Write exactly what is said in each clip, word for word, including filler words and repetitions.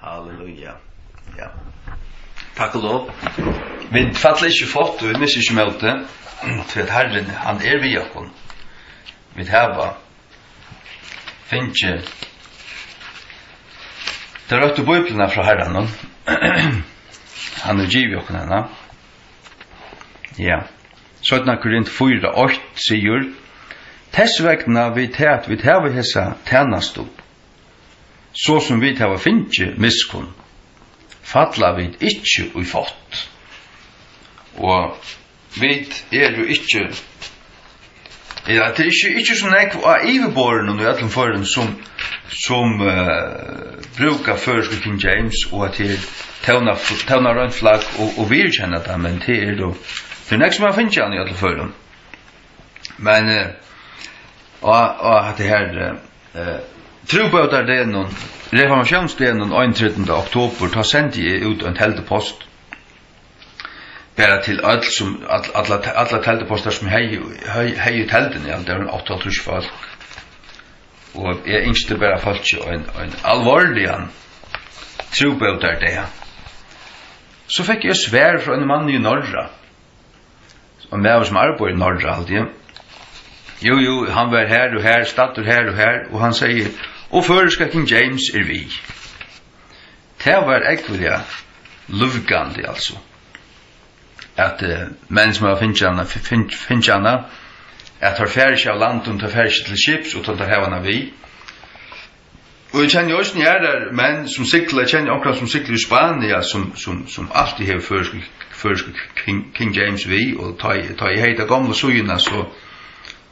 Halleluja. Ja. Takk og lov. Vit falla ikki í fátt, og vit missa ikki mótið, tí at Harrin, hann er við okkum. Vit hava fingið ta røttu Bíbliuna frá Harranum. Hann hevur givið okkum hana. Ja. Seinna Korint fýra eitt sigur: Tess vegna, við tað at vit hava hesa tænastu, so sum vit hava fingið miskunn, falla vit ikki í fátt. Og vit eru ikki, ja, tað er ikki, ikki so nógv á yvirborðinum í øllum førum, sum, sum, eh, brúka føroysku King James, og at tað er tóna-, tónareint flagg og, og viðurkenna tað, men tað er jú, tað er nógv sum hava fingið hann í øllum førum. Men, eh, og, og at tað her, eh, eh, trúbótardegnum, reformatiónsdegnum, einogtretivunda oktobur, tá sendi eg út ein teldupost. Bara til øll sum, all-, allar, allar teldupostar sum hevði, hevði, hevði telduni, ja, tað var ein áttaoghálvtrýss fólk. Og eg ynskti bara fólki ein, ein alvorligan trúbótardag. So fekk eg svar frá einum manni í Norra. Ein maður sum arbeiðir í Norra, haldi eg. Jú, jú, hann var har og har, staddur har og har, og hann segði: "Og føroyska King James er við." Tað var ógvuliga lívgandi, altso. At, eh, menn sum hava fingið hana, f-, fing-, fingið hana, at teir fara ikki av landinum, teir fara ikki til skips, uttan teir hava hana við. Og eg kenni eisini aðrar menn sum sigla, eg kenni onkran sum siglir í Spania, sum, sum, sum altíð hevur føroysku, føroysku King, King James við, og tá eg, tá eg hevði ta gomlu síðuna, so,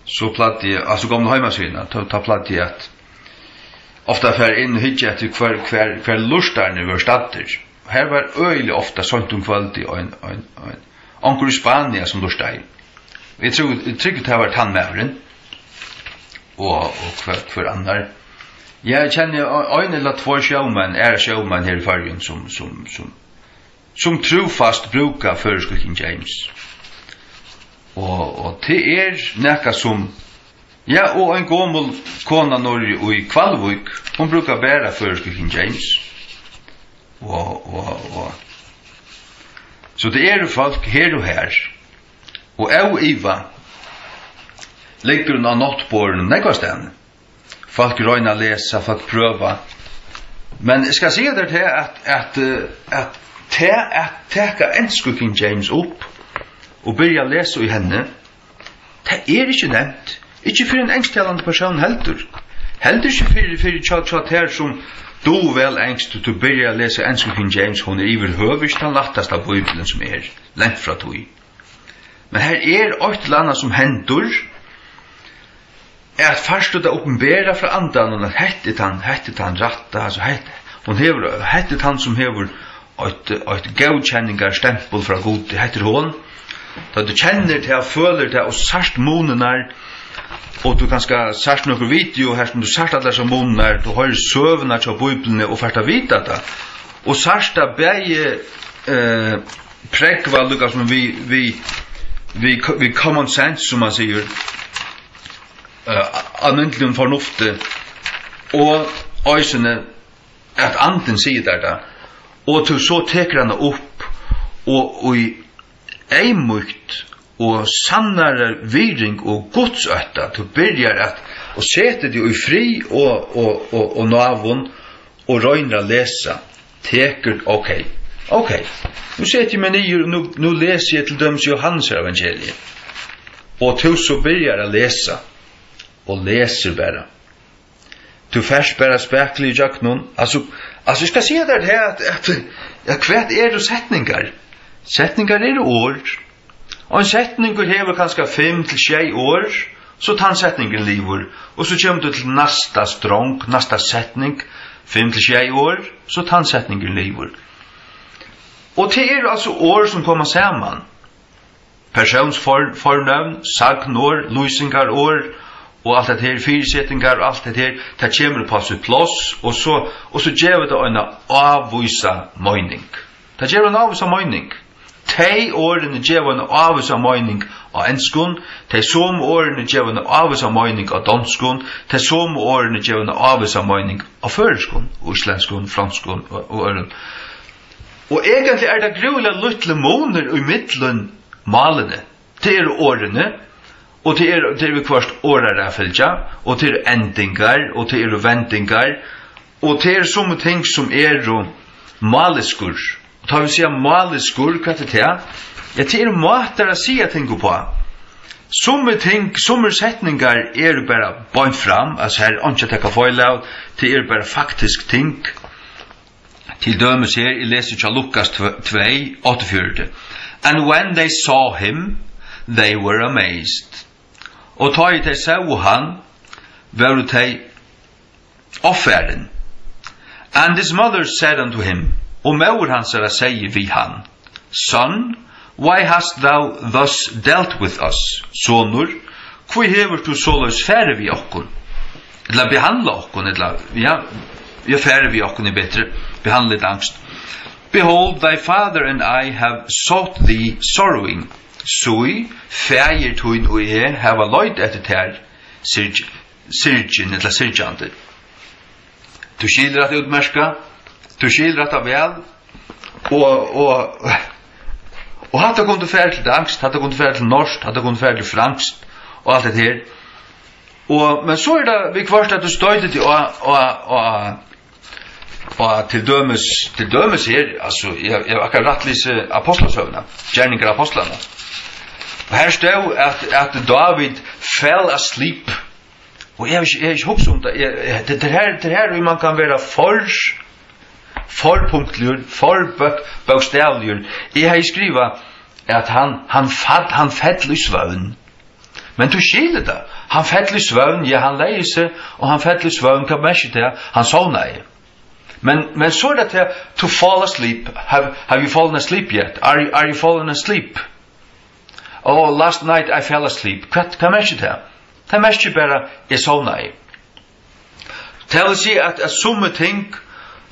so plagdi eg, altso gomlu heimasíðuna, tá, tá plagdi eg at ofta fara inn og hyggja eftir, hvar, hvar, hvar lurtararnir vóru staddir. Her var øgiliga ofta seint um kvøldið ein, ein, ein, onkur í Spania sum lurtaði. Eg trúgvi, eg trúgvi, tað var tann maðurin. Og, og hvør, hvør annar? Ja, eg kenni ein ella tveir sjómenn, aðrar sjómenn her í Føroyum, sum, sum, sum, sum trúfast brúka føroysku King James. Og, og tað er nakað sum, ja, og ein gomul kona norðuri í Hvalvík, hon brúkar bara føroysku King James. Og, og, og. So tað eru fólk her og har. Og óivað liggur hon á náttborðinum nógvastaðni. Fólk royna at lesa, fólk prøva. Men eg skal siga tær tað, at, at, eh, at tað at taka ensku King James upp og byrja at lesa í henni, tað er ikki nemt. Ikki fyri ein ensktalandi persón heldur. Heldur ikki fyri, fyri tjá, tjá tær sum duga væl enskt, og tú byrjar at lesa ensku King James, hon er yvirhøvur ikki tann lættasta bíblian sum er, langt frá tí. Men her er eitt ella annað sum hendir, at fært tú tað opinberað frá Andanum, at hetta er tann, hetta er tann rætta, altso, hetta, hon hevur, hetta er tann sum hevur eitt, eitt góðkenningarstempul frá Gudi, hetta er hon. Tá tú kennir tað, følir tað og sært munirnar, og tú kanska sært nøkur video her sum tú sært allar hesar munirnar, tú hoyrir søguna hjá Bíbliuni og fært at vita tað, og sært tað bæði, eh, prógva líka sum við, við, við, við common sense, sum man sigur, eh, almindeligum fornufti, og eisini at Andin sigur tær tað, og tú so tekur hana upp og í eyðmýkt og sannari virðing og gudsótta, tú byrjar at, og setir teg í frið og, og, og, og náðum og roynir at lesa, tekur, ok, ok, nú seti eg meg niður, nú, nú lesi eg til dømis Jóhannesevangeliið, og tú so byrjar at lesa, og lesur bara. Tú fert bara spakuliga ígjøgnum. Altso, altso, eg skal siga tær tað, at, at, at hvat eru setningar? Setningar eru orð. Og ein setningur hevur kanska fimm til sjey orð, so tann setningurin liðugur. Og so kemur tú til næsta strong, næsta setning, fimm til sjey orð, so tann setningurin liðugur. Og tað eru altso orð sum koma saman. Persónsfor-, fornøvn, sagnorð, lýsingarorð og alt hetta her, fyrisetingar og alt hetta her, tað kemur upp á sítt pláss, og so, og so gevur tað eina ávísa meining. Tað gevur eina ávísa meining. Tey orðini geva eina ávísa meining á enskum, tey somu orðini geva eina ávísa meining á donskum, tey somu orðini geva eina ávísa meining á føroyskum og íslendskum, fronskum og, og øðrum. Og eigentliga er tað grúiliga lítli munur í millum málini. Tað eru orðini, og tað eru, tað eru viðhvørt orðaraðfylgja, og tað eru endingar, og tað eru vendingar, og tað eru summi ting sum eru máliskur. Og tá vit siga máliskur, hvat er tað? Ja, tað eru mátar at siga ting uppá. Summi ting, summir setningar eru bara beint fram, altso, har er einki at taka feil av, tað eru bara faktisk ting. Til dømis her, eg lesi hjá Lukas tv-, tvey, áttaogfjøruti. "And when they saw him, they were amazed." Og tá ið tey sóu hann, vóru tey ovfarin. "And his mother said unto him," og móðir hansara segði við hann, "Son, why hast thou thus dealt with us?" Sonur, hví hevur tú soleiðis farið við okkum? Ella behandla okkum, ella, ja, ja, farið við okkum er betri. Behandla er danskt. "Behold, thy father and I have sought thee sorrowing." Sí, faðir tín og eg hava leitað eftir tær, syrg-, syrgin ella syrgjandi. Tú skilur hatta útmerkað, tú skilur hatta væl, og, og, og hatta kundi farið til danskt, hatta kundi farið til norskt, hatta kundi farið til franskt, og alt hetta her. Og, men so er tað viðhvørt, at tú stoytir teg á, á, á, á, til dømis, til dømis her, altso, eg, eg havi akkurát rætt lisið Ápostlasøguna, Gerningar Ápostlanna. Og har stóð, at, at Dávid fell asleep. Og eg havi ikki, eg havi ikki hugsað um tað. Eg, eg, tað, tað her, tað her, man kann vera for, for punktligur, for bók-, bókstavligur. Eg havi skrivað, at hann, hann fall, hann fell í svøvn. Men tú skilur tað. Hann fell í svøvn, ja, hann legði seg, og hann fell í svøvn, hvat merkir tað? Hann sovnaði. Men, men so er tað til to fall asleep. Have, have you fallen asleep yet? Are, are you fallen asleep? Oh, last night I fell asleep. Hvat, hvat merkir tað? Tað merkir bara, eg sovnaði. Tað vil siga, at, at summi ting,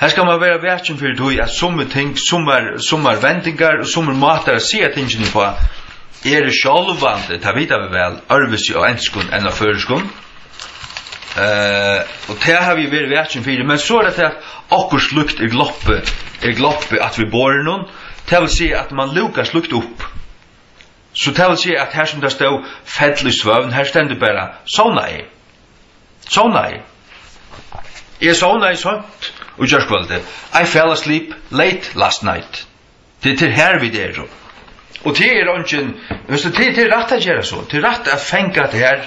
her skal man vera vakin fyri tí, at summi ting, summar, summar vendingar og summir mátar at siga tingini uppá, eru sjálvandi, tað vita vit væl, øðrvísi á enskum enn á føroyskum. Eh, og tað havi eg verið vakin fyri, men so er tað, at okkurt slíkt er gloppið, er gloppið at við borðinum, tað vil siga, at man lúkar slíkt upp. So tað vil siga, at her sum tað stóð, fell í svøvn, her stendur bara, sovnaði. Sovnaði. Eg sovnaði seint í gjárkvøldið. I fell asleep late last night. Tað, tað er her, vit eru. Og tað er eingin, veitst tú, tað, tað er rætt at gera so. Tað er rætt at fanga tað her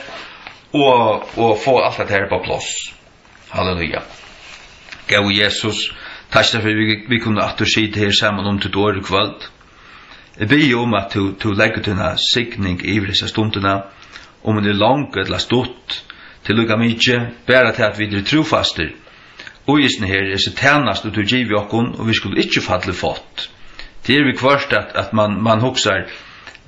og, og fáa alt tað her upp á pláss. Halleluja. Góði Jesus, takk fyri, vit, vit kunnu aftur sita her saman um títt orð í kvøld. Eg biði um, at tú, tú leggur tína signing yvir hesa stundina, um hon er long ella stutt, tað er líka mikið, bara tað, at vit eru trúfastir. Og í hesum her, hesi tænastu, tú givið okkum, og vit skulu ikki falla í fátt. Tað er viðhvørt, at, at man, man hugsar,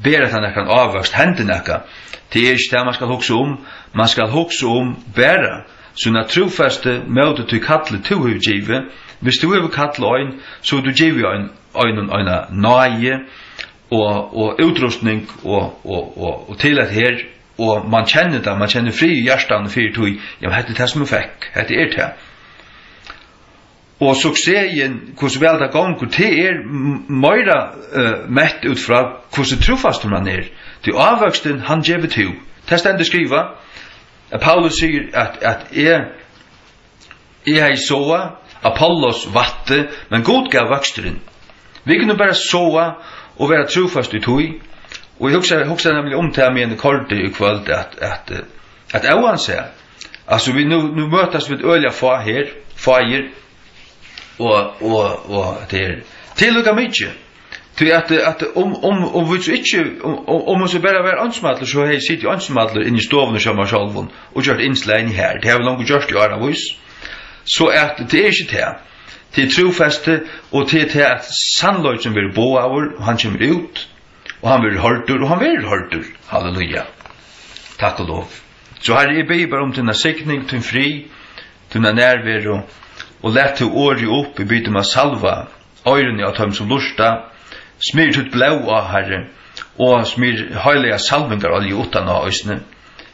ber hetta nakran ávøkst, hendir nakað? Tað er ikki tað, man skal hugsa um. Man skal hugsa um bara sína trúfastu móti tí kalli, tú hevur givið. Viss tú hevur kallað ein, so hevur tú givið ein, einum eina náði og, og útrusting og, og, og, og til at her, og man kennir tað, man kennir frið í hjartanum fyri tí, ja, men hetta er tað, sum eg fekk, hetta er tað. Og suksessin, hvussu væl tað gongur, tað er m-, meira, eh, mett út frá, hvussu trúfastur man er. Tí ávøkstin, hann gevur tú. Tað stendur skrivað, at Paulus sigur, at, at eg, eg havi sáað, Apollos vatnaði, men Gud gav vøksturin. Vit kunnu bara sáa og vera trúføst í tí. Og eg hugsa, hugsa nemliga um tað, meðan eg koyrdi í kvøld, at, at, eh, at óansæð, altso, vit nú, nú møtast vit øgiliga fá her, fáir, og, og, og tað er, tað er líka mikið. Tí at, at um, um, um vit so ikki, um, um, um hon so bara var einsamallur, so hevði eg sitið einsamallur inni í stovuni hjá mær sjálvum og gjørt innslagini her. Tað havi eg longu gjørt í áravís. So at tað er ikki tað. Tað er trúfesti, og tað er tað, at sannleikin verður boðaður, og hann kemur út, og hann verður hoyrdur, og hann verður hoyrdur. Halleluja. Takk og lov. So, Harri, eg biði bara um tína signing, tín frið, tína nærveru, og lat tú orðið upp, eg biði um at salva oyruni á teimum, sum lurta, Smyr títt blóð á, Harri, og smyr heiliga salvingarolju uttan á eisini.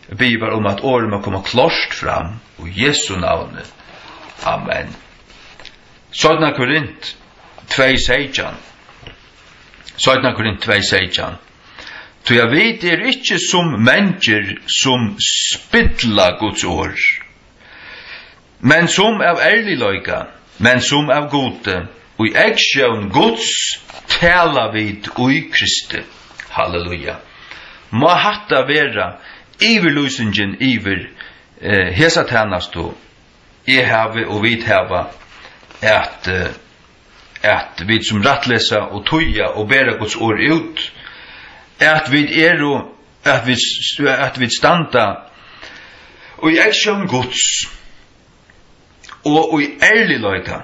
Eg biði bara um, at orðið má koma klárt fram í Jesu navni. Amen. Seinna Korint tvey seytjan. Seinna Korint tvey seytjan. Tí at vit eru ikki sum mangir, sum spilla Guds orð, men sum av ærligleika, men sum av Gudi, í eygsjón Guds tala vit í Kristi. Halleluja. Má hatta vera yvirlýsingin yvir, eh, hesa tænastu, eg havi og vit hava, at, eh, at vit sum rættlesa og týða og bera Guds orð út, at vit eru, at vit, at vit standa í eygsjón Guds og í ærligleika,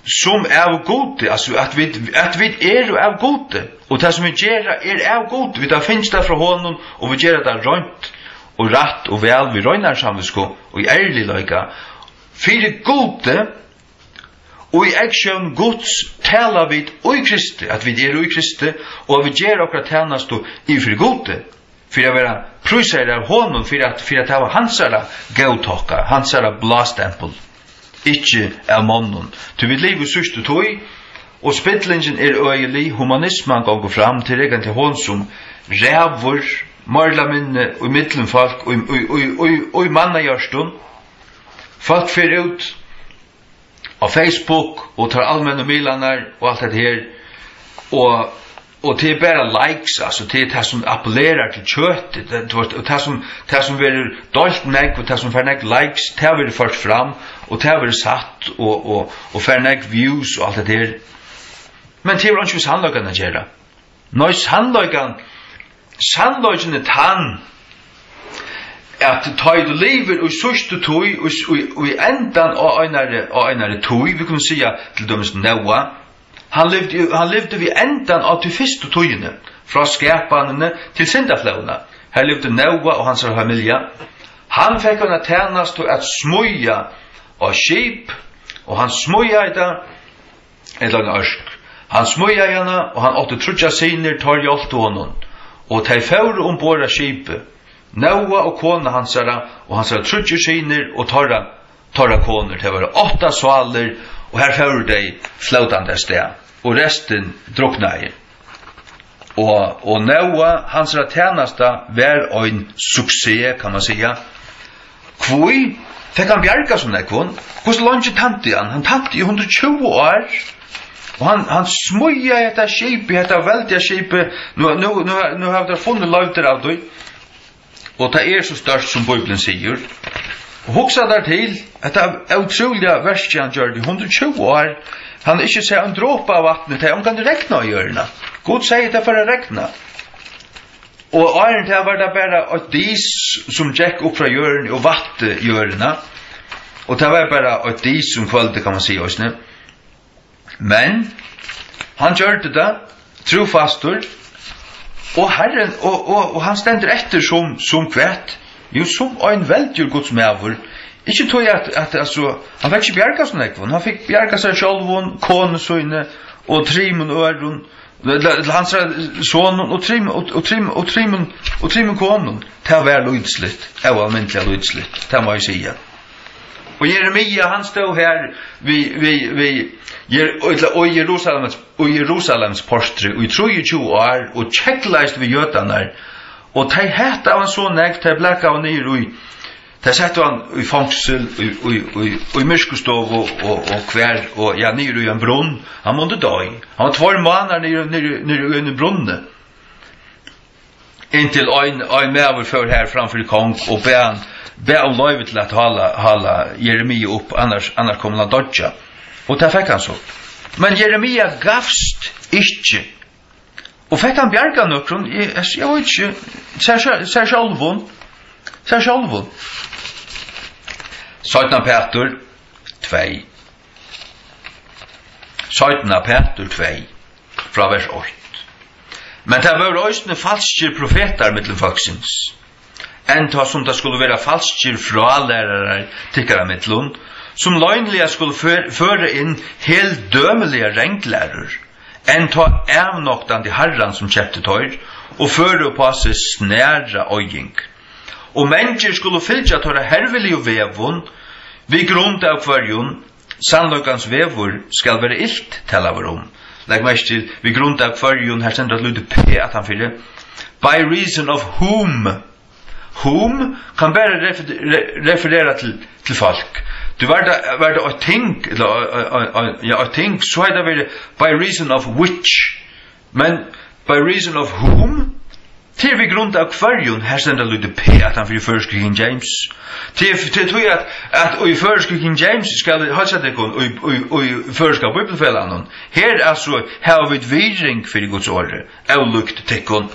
sum av Gudi, altso at vit, at vit eru av Gudi, og tað sum vit gera er av Gudi, vit hava fingið tað frá honum, og vit gera tað reint og rætt og væl við reinari samvitsku og í ærligleika fyri Gudi, og í eygsjón Guds tala vit í Kristi, at vit eru í Kristi, og at vit gera okkara tænastu yvir fyri Gudi, fyri at vera prísaðir av honum, fyri at, fyri at hava hansara góðtokka, hansara blástempul, ikki av monnum. Tí vit liva í síðstu tíð, og spillingin er øgilig, humanisman gongur fram, tað er eigentliga hon, sum ræður meira ella minni í millum fólk, í, í, í, í, í mannahjørtum. Fólk fer út á Facebook og teir almennu miðlarnar og alt hetta her, og, og tað er bara likes, altso, tað er tað, sum appellerar til kjøtið, tað, tú veitst, og tað, sum, tað, sum verður deilt nógv, og tað, sum fær nógv likes, tað verður ført fram, og tað verður sagt, og, og, og fær nógv views og alt hetta her. Men tað hevur einki við sannleikan at gera. Nei, sannleikan, sannleikin er tann, at tá ið tú livir í síðstu tíð, í, í, í endan á einari, á einari tíð, vit kunnu siga til dømis Nóa, hann livdi, hann livdi við endan á tí fyrstu tíðini, frá skapanini til syndaflóðina. Har livdi Nóa og hansara familja. Hann fekk eina tænastu at smíða á skip, og hann smíðaði tað, ella ein ørk. Hann smíðaði hana, og hann átti tríggjar synir, teir hjálptu honum. Og tey fóru umborð á skipið, Nóa og kona hansara, og hansara tríggir synir og teirra, teirra konur. Tað vóru átta sálir, og har fóru tey flótandi avstað, og restin druknaði. Og, og Nóa, hansara tænasta, var ein suksess, kann man siga. Hví fekk hann bjargað so nógvum? Hvussu leingi tænti hann? Hann tænti í hundrað og tjúgu ár, og hann, hann smíðaði hetta skipið, hetta veldiga skipið. Nú, nú, nú, nú hava teir funnið leivdir av tí, og tað er so stórt, sum Bíblian sigur. Og hugsa tær til hetta ótrúliga verkið, hann gjørdi í hundrað og tjúgu ár. Hann hevur ikki sæð ein dropa av vatni, tað hevur ongantíð regnað á jørðini. Gud segði, tað fór at regna. Og áðrenn tað var tað bara eitt dis, sum gekk upp frá jørðini og vatnaði jørðina. Og tað var bara eitt dis um kvøldið, kann man siga, eisini. Men hann gjørdi tað trúfastur, og Harrin, og, og, og hann stendur eftir sum, sum hvat? Jú, sum ein veldigur Guds maður. Ikki tí at, at, altso, hann fekk ikki bjargað so nógvum, hann fekk bjargað sær sjálvum, konu síni og trimum øðrum, ella, ella hansara sonum og trim-, og, og trim-, og trimum, og trimum konum. Tað var lítilsligt, óalmindiliga lítilsligt, tað má eg siga. Og Jeremia, hann stóð har við, við, við Jer-, ella, og Jerusalems, og Jerusalems portri í trýogtjúgu ár og keglaðist við jødarnar. Og tey hataðu hann so nógv, tey blakaðu hann niður í, tey settu hann í fongsul, í, í, í, í myrkustovu og, og hvar, og, ja, niður í ein brunn. Hann mundi doyð. Hann var tveir mánaðir niður, niður, niður í einum brunni. Inntil ein, ein maður fór har fram fyri kong og bað hann, bað um loyvi til at hala, hala Jeremia upp, annars, annars kom hann at doyggja. Og tað fekk hann so. Men Jeremia gavst ikki. Og fekk hann bjargað nøkrum? Eg, eg, eg veit ikki. Sær, sær, sær sjálvum. Sær sjálvum. Seinna Pætur tvey. Seinna Pætur tvey, frá vers eitt. Men tað vóru eisini falskir profetar millum fólksins, enntá sum tað skuldu vera falskir frálærarar tykkara millum, sum loynliga skuldu før-, føra inn heldømiligar ranglærur, enn tá avnoktandi harran, sum keypti teir, og føru upp á seg snara oyðing. Og mangir skulu fylgja teirra herviligu vegum, við grund av hvørjum sannleikans vegur skal vera ilt talaður um. Legg merki til, við grund av hvørjum, her stendur eitt lítið p aftanfyri. By reason of whom. Whom kann bara refer-, re-, referera til, til fólk. Tú var tað, var tað eitt ting, ella, eh, eh, eh, ja, eitt ting, so hevði tað verið by reason of which. Men by reason of whom? Tað er við grund av hvørjum, her stendur lítið p aftan fyri føroysku King James. Tað er, tað er tí at, at í føroysku King James skal eg heilsa tykkum í, í, í føroyska bíbliufelagnum. Her, altso, hava vit virðing fyri Guds orði, ólíkt tykkum.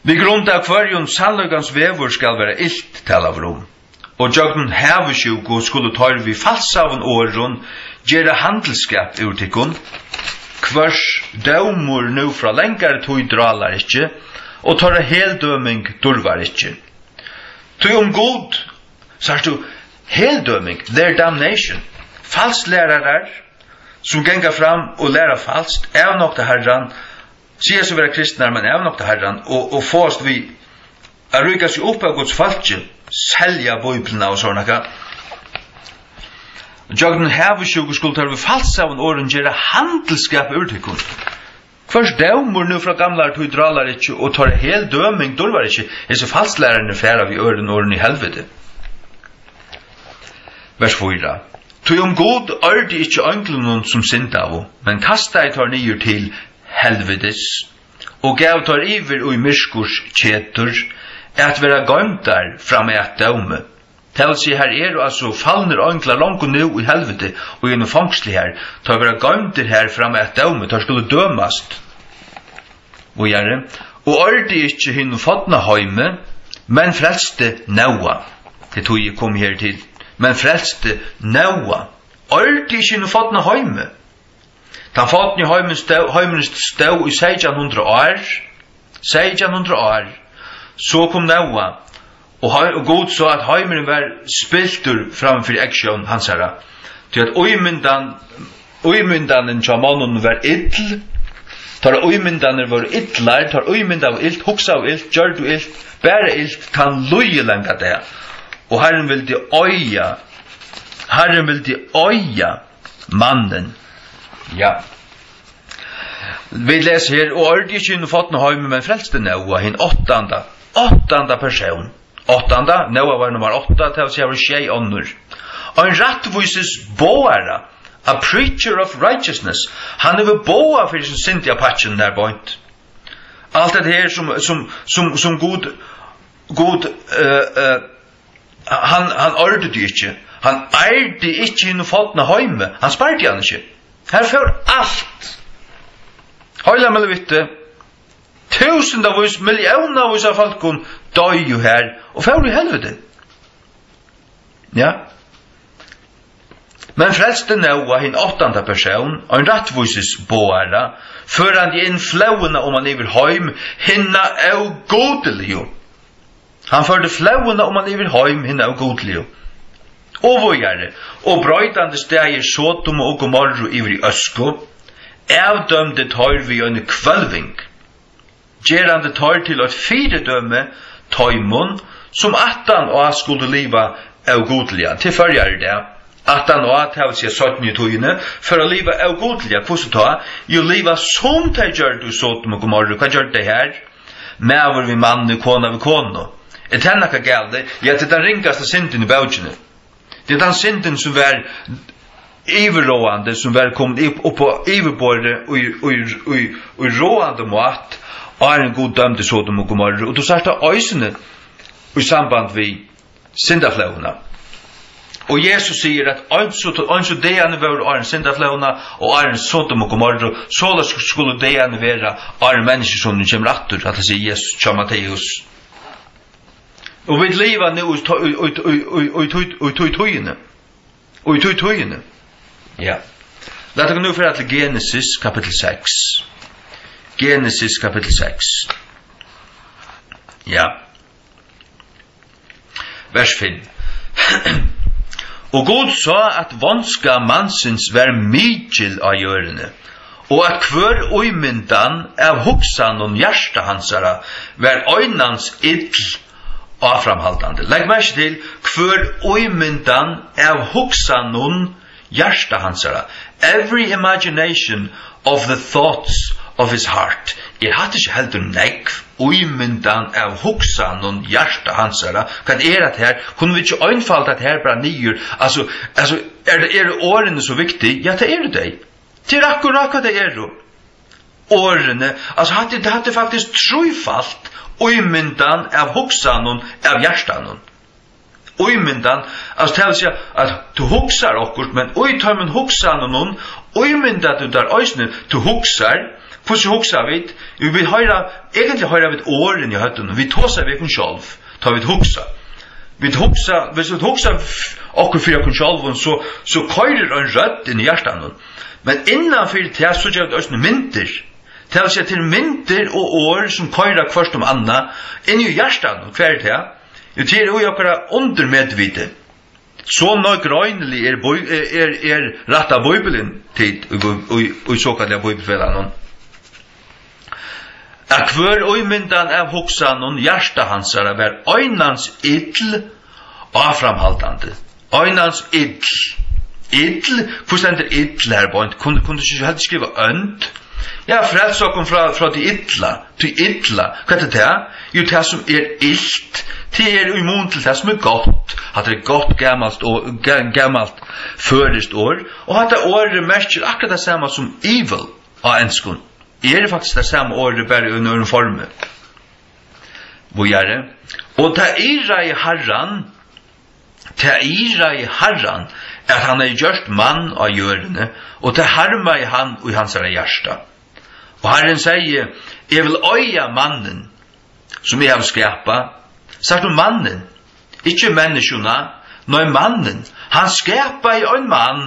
Við grund av hvørjum sannleikans vegur skal vera ilt talaður um. Og gjøgnum havisjúku skulu teir við falsaðum orðum gera handilsskap úr tykkum, hvørs dómur nú frá langari tíð drálar ikki, og teirra heldøming durvar ikki. Tí um Gud, sært tú, heldøming, their damnation, falslærarar, sum ganga fram og læra falskt, avnokta Harran, siga seg vera kristnar, men avnokta Harran og, og fáast við at ríka seg upp av Guds fólki, selja Bíbliuna og sovorðið nakað. Gjøgnum havisjúku skulu teir við falsaðum orðum gera handilsskap úr tykkum. Hvørs dómur nú frá gamlari tíð drálar ikki, og teirra heldøming durvar ikki. Hesir falslærararnir fara við øðrum orðum í helviti. Vers fýra. Tí um Gud ørdi ikki einglunum, sum syndaðu, men kastaði teir niður til helvitis, og gav teir yvir í myrkurs ketur, at vera goymdar fram at dómi. Tað vil siga, har eru altso falnir einglar longu nú í helviti, og í einum fongsli har, teir verða goymdir har fram at dómi, teir skulu dømast. Víðari. Og ørdi ikki hinum forna heimi, men frelsti Nóa. Tað er tí eg komi her til. Men frelsti Nóa. Ørdi ikki hinum forna heimi. Tann forni heimurin stóð, heimurin stóð í seytjan hundrað ár. Seytjan hundrað ár. So kom Nóa. Og hei-, og Gud sá, at heimurin var spiltur fram fyri eygsjón hansara. Tí at ímyndan, ímyndanin hjá monnunum var ill. Teirra ímyndanir vóru illar, teir ímyndaðu ilt, hugsaðu ilt, gjørdu ilt, bara ilt, tann líðilanga dag. Og Harrin vildi oyða, Harrin vildi oyða mannin. Ja. Vit lesa her: "Og ørdi ikki hinum forna heimi, men frelsti Nóa, hin áttanda, áttanda persón." Áttanda, Nóa var nummar átta, tað vil siga, var sjey onnur. Ein rættvísis boðara, a preacher of righteousness. Hann hevur boðað fyri sum syndiga pakkin nær beint. Alt hetta her sum, sum, sum, sum Gud, Gud, eh, eh, hann, hann ørdi ikki. Hann ærdi ikki hinum forna heimi. Hann spardi hann ikki. Har fór alt. Heila milevitti. Túsundavís, milliónavís av fólkum doyðu har og fóru í helviti. Ja. Men frelsti Nóa hin áttanda persón, ein rættvísis boðara, førandi inn flóðina oman yvir heim hinna ógudiligu. Hann førdi flóðina oman yvir heim hinna ógudiligu. Og víðari, og broytandi staðir Sodomu og Gomorru yvir í øsku, avdømdi teir við eini hvølving, gerandi teir til eitt fyridømi teimum, sum aftan á skuldu liva ógudiliga. Til Føroyar í dag. Aftan á, tað vil siga seinnu í tíðini, fóru at liva ógudiliga. Hvussu tá? Jú, liva sum tey gjørdu í Sodomu og Gomorru. Hvat gjørdu tey har? Maður við manni, kona við konu. Er tað nakað galið? Ja, tað er tann ringasta syndin í bókini. Tað er tann syndin, sum var yvirráðandi, sum var komin upp, upp á yvirborðið í, í, í, í ráðandi mátt, áðrenn Gud dømdi Sodom og Gomorru. Og tú sært tað eisini í samband við syndaflóðina. Og Jesus sigur, at eins og, eins og dagarnir vóru áðrenn syndaflóðina og áðrenn Sodom og Gomorru, soleiðis skulu dagarnir vera, áðrenn Menniskjusonurin kemur aftur, at tað sigur Jesus hjá Matteus. Og vit liva nú í to-, í, í, í, í, í, í, í, í tíðini. Og í tí tíðini. Ja. Lat okkum nú fara til Genesis kapittul seks. Genesis kapittul seks. Ja. Vers fimm. Og Gud sá, at vónska mansins var mikil á jørðini, og at hvør ímyndan av hugsanum hjarta hansara var einans ill áframhaldandi. Legg merki til, hvør ímyndan av hugsanum hjarta hansara. Every imagination of the thoughts of his heart. Er hatta ikki heldur nógv? Ímyndan av hugsanum hjarta hansara. Hvat er hatta her? Kunnu vit ikki einfalda hatta her bara niður? Altso, altso, er, eru orðini so viktig? Ja, tað eru tey. Tað er akkurát hvat tey eru. Orðini, altso, hatta, hatta er faktiskt trífalt. Ímyndan av hugsanum av hjartanum. Ímyndan, altso, tað vil siga, at tú hugsar okkurt, men í teimum hugsanunum ímyndar tú tær eisini, tú hugsar. Hvussu hugsa vit? Jú, vit hoyra, eigentliga hoyra vit orðini í høvdinum, vit tosa við okkum sjálv, tá vit hugsa. Vit hugsa, viss vit hugsa f-, okkum fyri okkum sjálvum, so, so koyrir ein rødd inn í hjartanum. Men innan fyri tað, so gera vit eisini myndir. Tað vil siga, til myndir og orð, sum koyra hvørt um annað, inn í hjartanum. Hvar er tað? Jú, tað er í okkara undirmedviti. So nágreinilig er Bí-, er, er, er rætta Bíblian, tit, í, í, í sokallaða Bíbliufelagnum, at hvør ímyndan av hugsanum hjarta hansara var einans ill áframhaldandi. Einans ill. Ill? Hví stendur ill her beint? Kundi, kundi tú ikki heldur skriva ónd? Ja, frels okkum frá, frá tí illa. Tí illa. Hvat er tað? Jú, tað sum er ilt, tað er í mun til tað sum er gott. Hatta er gott gamalt og ga-, gamalt føroyskt orð, og hatta orðið merkir akkurát tað sama sum evil á enskum. Er faktiskt tað sama orðið, bara í einum øðrum formi. Víðari. Og tað iðraði Harran, tað iðraði Harran, at hann hevði gjørt mann á jørðini, og tað harmaði hann í hansara hjarta. Og Harrin segði: Eg vil eiga mannin, sum eg havi skapað. Sært tú mannin? Ikki menniskjuna, nei, mannin. Hann skapaði ein mann,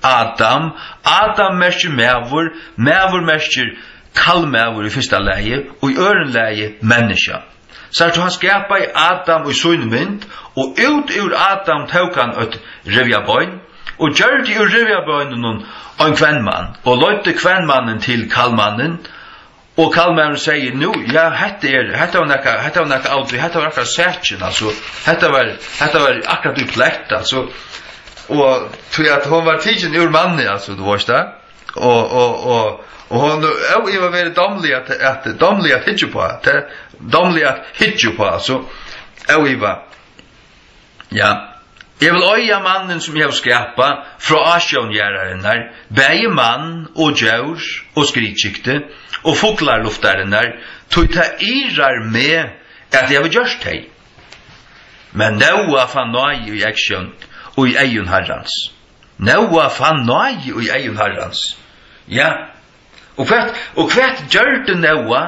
Adam. Adam merkir maður, maður merkir kallmaður í fyrsta lagi, og í øðrum lagi menniskja. Sært tú, hann skapaði Adam í síni mynd, og út úr Adam tók hann eitt rivjabein, og gjørdi úr rivjabeininum ein kvenmann, og leiddi kvenmannin til kallmannin, og kallmaðurin segði: Nú, ja, hetta er, hetta var nakað, hetta var nakað av tí, hetta var akkurát sakin, altso, hetta var, hetta var akkurát í plett, altso, og tí at hon var tikin úr manni, altso, tú veitst tað, og, og, og, og hon, ó, eg var verið dámlig at, at, dámlig at hyggja uppá, tað, dámlig at hyggja uppá, altso, ó, eg var. Ja. Eg vil eiga mannin, sum eg havi skapað frá ásjón jarðarinnar, bæði mann og djór og skriðkyktu og fuglar luftarinnar, tí tað iðrar meg, at eg havi gjørt tey. Men Nóa fann náði í eygsjón, í eygum Harrans. Nóa fann náði í eygum Harrans. Ja, og hvat, og hvat gjørdi Nóa?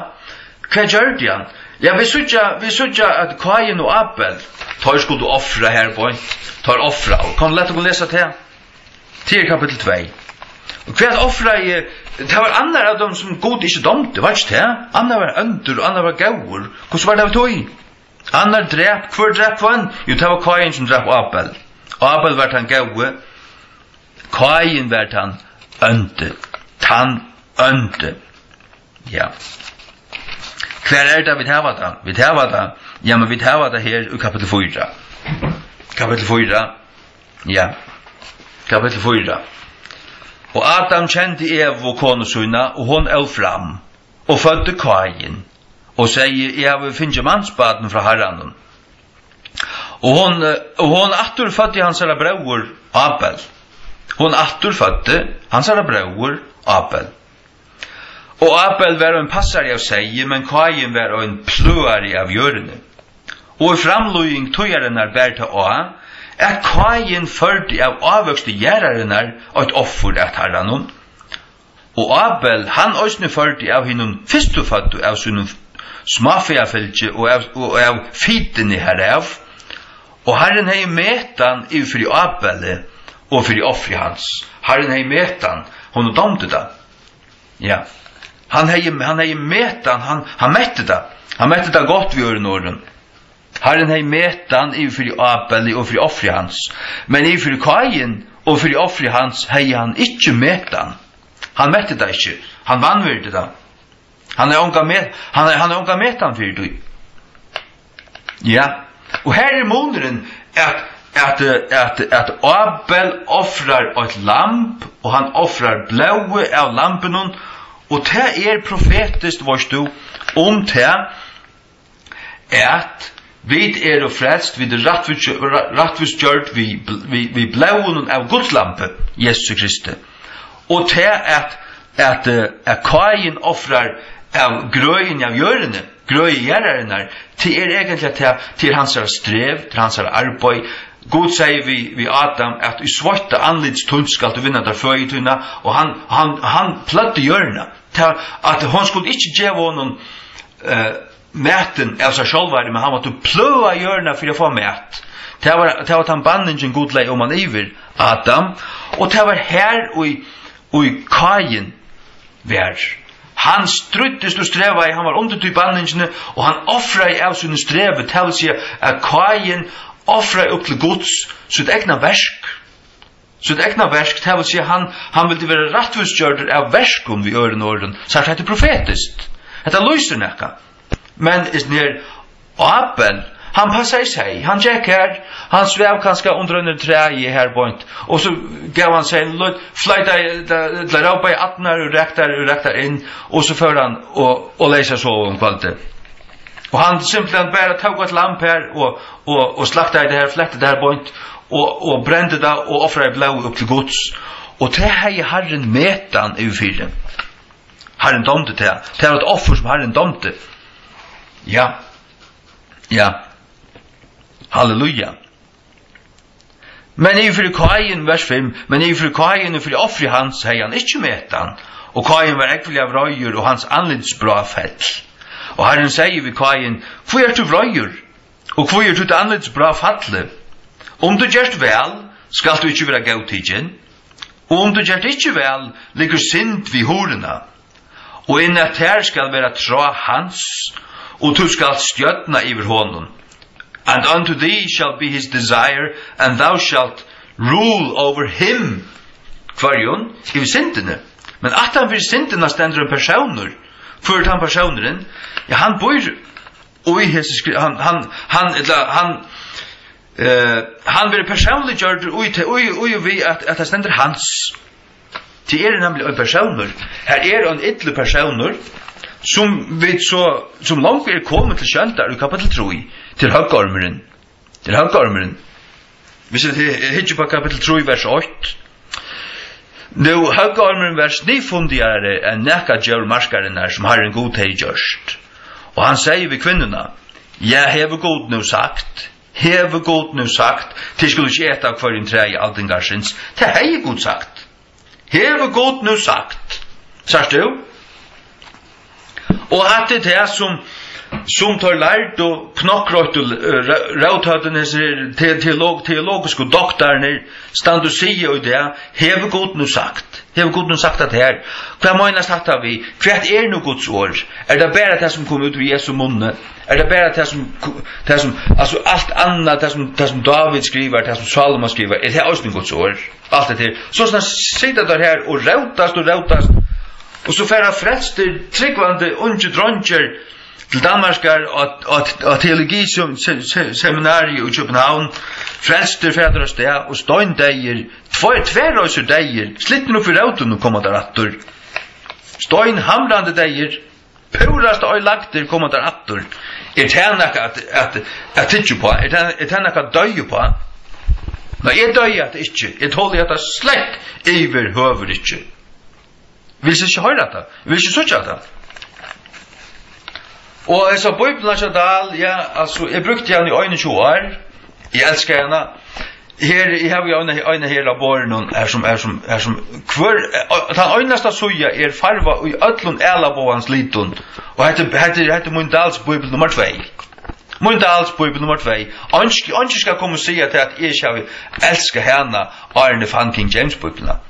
Hvat gjørdi hann? Ja, vit síggja, vit síggja, at Káin og Abel, teir skuldu ofra her beint. Teir ofraðu. Kom, lat okkum lesa tað. Tað er kapittul tvey. Og hvat ofraði, tað var annar av teimum, sum Gud ikki dámdi, var ikki tað? Annar var óndur, og annar var góður. Hvussu var tað við tí? Annar drap, hvør drap hvønn? Jú, tað var Káin, sum drap Abel. Abel var tann góði, Káin var tann óndi. Tann óndi. Ja. Hvar er tað, vit hava tað? Vit hava tað. Ja, men vit hava tað her í kapittul fýra. Kapittul fýra. Ja. Kapittul fýra. Og Adam kendi Evu, konu sína, og hon óð fram og føddi Káin, og segði: Eg havi fingið mansbarn frá Harranum. Og hon, eh, og hon aftur føddi hansara bróður Abel. Hon aftur føddi hansara bróður Abel. Og Abel var ein passari av seyði, men Káin var ein pløgari av jørðini. Og í framlíðing tíðarinnar bar tað á, at Káin førdi av ávøksti jarðarinnar eitt offur at Harranum. Og Abel, hann eisini førdi av hinum fyrstuføddu av sínum smáfæafylgi og av, og av fitini harav. Og Harrin hevði metan yvir fyri Abeli og fyri offri hans. Harrin hevði metan, honum dámdi tað. Ja. Hann hevði, hann hevði metan, hann, hann metti tað. Hann metti tað gott, við øðrum orðum. Harrin hevði metan yvir fyri Abeli og fyri offrið hans, men yvir fyri Káin og fyri offrið hans hevði hann ikki metan. Hann metti tað ikki, hann vanvirdi tað. Hann hevði onga met-, hann hevði, hann hevði onga metan fyri tí. Ja, og her er munurin, at, at, at, at Abel ofrar eitt lamb, og hann ofrar blóðið av lambinum, og tað er profetiskt, veitst tú, um tað, at vit eru frelst, vit eru rættvísgjør-, rættvísgjørd við bl-, við, við blóðinum av Guds lambi, Jesu Kristi. Og tað at, at, eh, at Káin ofrar av grøðini av jørðini, grøði jarðarinnar, tað er eigentliga tað, tað er hansara strev, tað er hansara arbeiði. Gud segði við, við Adam, at í sveitti andlits tíns skalt tú vinna tær føði tína, og hann, hann, hann pløgdi jørðina. Tað, at hon skuldi ikki geva honum, eh, matin av sær sjálvari, men hann mátti pløga jørðina fyri at fáa mat. Tað var, tað var tann banningin, Gud legði um hann yvir, Adam, og tað var har í, í Káin var. Hann stríddist og strevaði, hann var undir tí banningini, og hann ofraði av sínum strevi, tað vil siga, at Káin ofraði upp til Guds sítt egna verk. Sítt egna verk, tað vil siga, hann, hann vildi vera rættvísgjørdur av verkum, við øðrum orðum. Sagt, hetta er profetiskt. Hetta lýsir nakað. Men hesin her Abel, hann passaði seg. Hann gekk har, hann svav kanska undir einum træi her beint. Og so gav hann seg, løt, fleitaði, ella, ella rópaði arnar og ræktar, og ræktar inn, og so fór hann og, og legði seg at sova um kvøldið. Og hann simpelthen bara tók eitt lamb her og, og, og slaktaði tað her, fletti tað her beint og, og brendi tað og ofraði blóðið upp til Guds. Og tað hevði Harrin metan yvirfyri. Harrin dámdi tað. Tað var eitt offur, sum Harrin dámdi. Ja. Ja. Halleluja. Men yvir fyri Káin, vers fimm, men yvir fyri Káin og fyri offrið hans hevði hann ikki metan, og Káin var ógvuliga vreiður, og hans andlitsbrá fell. Og Harrin segði við Káin: Hví ert tú vreiður, og hví er títt andlitsbrá fallið? Um tú gert væl, skalt tú ikki vera góðtikin, og um tú gert ikki væl, liggur synd við hurðina. Og inn at tær skal vera trá hans, og tú skalt stjórna yvir honum. And unto thee shall be his desire, and thou shalt rule over him. Hvørjum? Yvir syndini. Men aftan fyri syndina stendur ein persónur. Hvør er tann persónurin? Ja, hann býr í hesi skri-, hann, hann, hann, ella hann, eh, hann verður persónliggjørdur í te-, í, í og við, at, at tað stendur hans. Tað er nemliga ein persónur. Her er ein illur persónur, sum vit so, sum longu er komin til sjóndar í kapittul trý, til høggormurin. Til høggormurin. Hvis vit hy-, hyggja upp á kapittul trý, vers eitt. Nú, høggormurin var sniðfundigari enn nakað djór markarinnar, sum Harrin Gud hevði gjørt. Og hann segði við kvinnuna: Ja, hevur Gud nú sagt, hevur Gud nú sagt, tit skulu ikki eta av hvørjum træi aldingarsins. Tað hevði Gud sagt. Hevur Gud nú sagt. Sært tú? Og hatta er tað, sum, sum teir lærdu, knokkroyttu, eh, ró-, róthøvdini, hesir te-, teolog-, teologisku doktararnir, standa og siga í dag: Hevur Gud nú sagt? Hevur Gud nú sagt hatta her? Hvat meinast hatta við? Hvat er nú Guds orð? Er tað bara tað, sum kom út úr Jesu munni? Er tað bara tað, sum ko-, tað, sum, altso, alt annað, tað, sum, tað, sum Dávid skrivar, tað, sum Sálomon skrivar, er tað eisini Guds orð? Alt hetta her. So sum sita teir her og rótast og rótast, og so fara frelstir, trúgvandi, ungir dreingir til Danmarkar á, á, á teologi-, sem, sem, sem, seminarium í København. Frelstir fara teir avstað og steindeyðir, tveir, tvær reisur deyðir, slitnir upp í rótum, koma teir aftur. Steinhamrandi deyðir, púrasta oyðilagdir, koma teir aftur. Er tað nakað at, at, at tyggja uppá? Er tað, er tað nakað at doyða uppá? Nei, eg doyði hatta ikki. Eg toli hatta slett yvirhøvur ikki. Vil ikki hoyra hatta. Vil ikki síggja hatta. Og hesa Bíbliuna hjá Dahl, ja, altso, eg brúkti hana í einogtjúgu ár. Eg elskaði hana. Her, eg havi eina, eina her á borðinum, her sum, her sum, her sum hvør, eh, tann einasta síða er farvað í øllum ælabogans litum. Og hetta, hetta, hetta er mín Dahls bíbel nummar tvey. Mín Dahls bíbel nummar tvey. Eingin, eingin skal koma og siga til, at eg ikki havi elskað hana, áðrenn eg fann King James bíbliuna.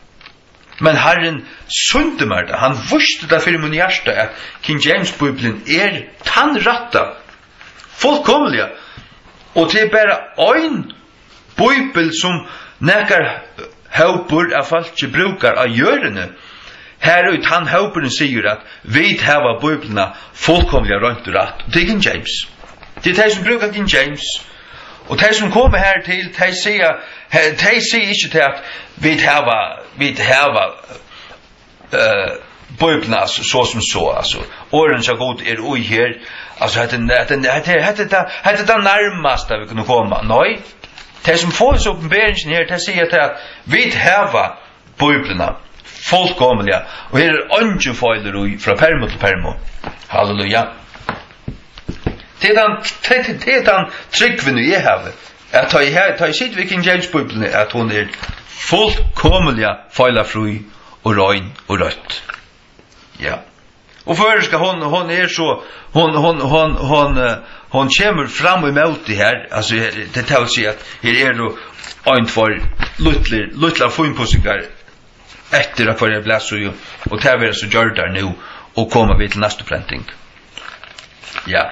Men Harrin sýndi mær tað. Hann vísti tað fyri mín hjarta, at King James bíblian er tann rætta. Fullkomiliga. Og tað er bara ein Bíbel, sum nakar hópur av fólki brúkar á jørðini, har í tann hópurin sigur, at vit hava Bíbliuna fullkomiliga reint og rætt. Og tað er King James. Tað er tey, sum brúka King James. Og tey, sum koma her til, tey siga, he-, tey siga ikki tað, at vit hava, vit hava, eh, Bíbliuna, altso, so sum so, altso, orðini hjá Gud eru í her, altso, hetta er, hetta er, hetta er, hetta er tað, hetta er tað nærmasta, vit kunnu koma. Nei, tey, sum fáa hesa opinberingina her, tey siga tað, at vít hava Bíbliuna fullkomiliga, og her er eingin feilur í, frá permi til permi. Halleluja. Tað er tann, tað, tað, tað er tann trúgvin, eg havi, at tá eg, her, tá eg siti við King James Bíbliuna, at hon er fullkomiliga feilafrí og rein og røtt. Ja. Og føroyska, hon, hon er so, hon, hon, hon, hon, eh, hon kemur fram ímóti her, altso, her, tað, tað vil siga, at her eru ein, tveir lítlir, lítlar fínpussingar eftir á hvørjari blaðsíðu, og tað verða so gjørdar nú og koma vit til næstu prenting. Ja.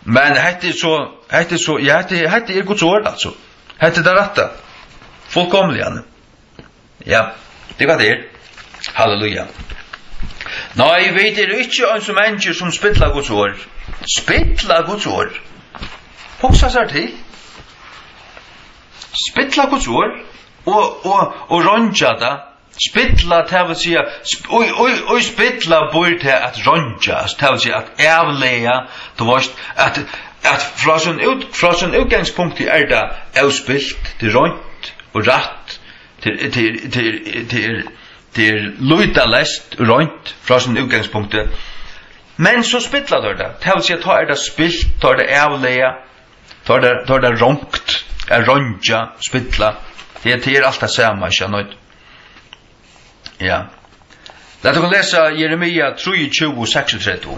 Men hetta er so, hetta er so, ja, hetta er, hetta er Guds orð, altso. Hetta er tað rætta. Fullkomiliga. Ja, tað er hvat tað er. Halleluja. Nei, vit eru ikki eins og menniskjur, sum spilla Guds orð. Spilla Guds orð. Hugsa sær til. Spilla Guds orð og, og, og reingja tað. Spilla, tað vil siga, sp-, í, í, í spilla býr tað at reingja, altso, tað vil siga at avlaga, tú veist, at, at frá sín út-, frá sín útgangspunkti er tað óspilt, tað er reint og rætt, tað er, tað er, tað er, tað er, tað er lýtaleyst, reint frá sín útgangspunkti. Men so spilla teir tað, tað vil siga, tá er tað spilt, tá er tað avlaga, tá er tað, tá er tað rongt, at reingja, spilla, tað, tað er alt tað sama, ikki sant? Ja. Lat okkum lesa Jeremia trýogtjúgu, seksogtretivu.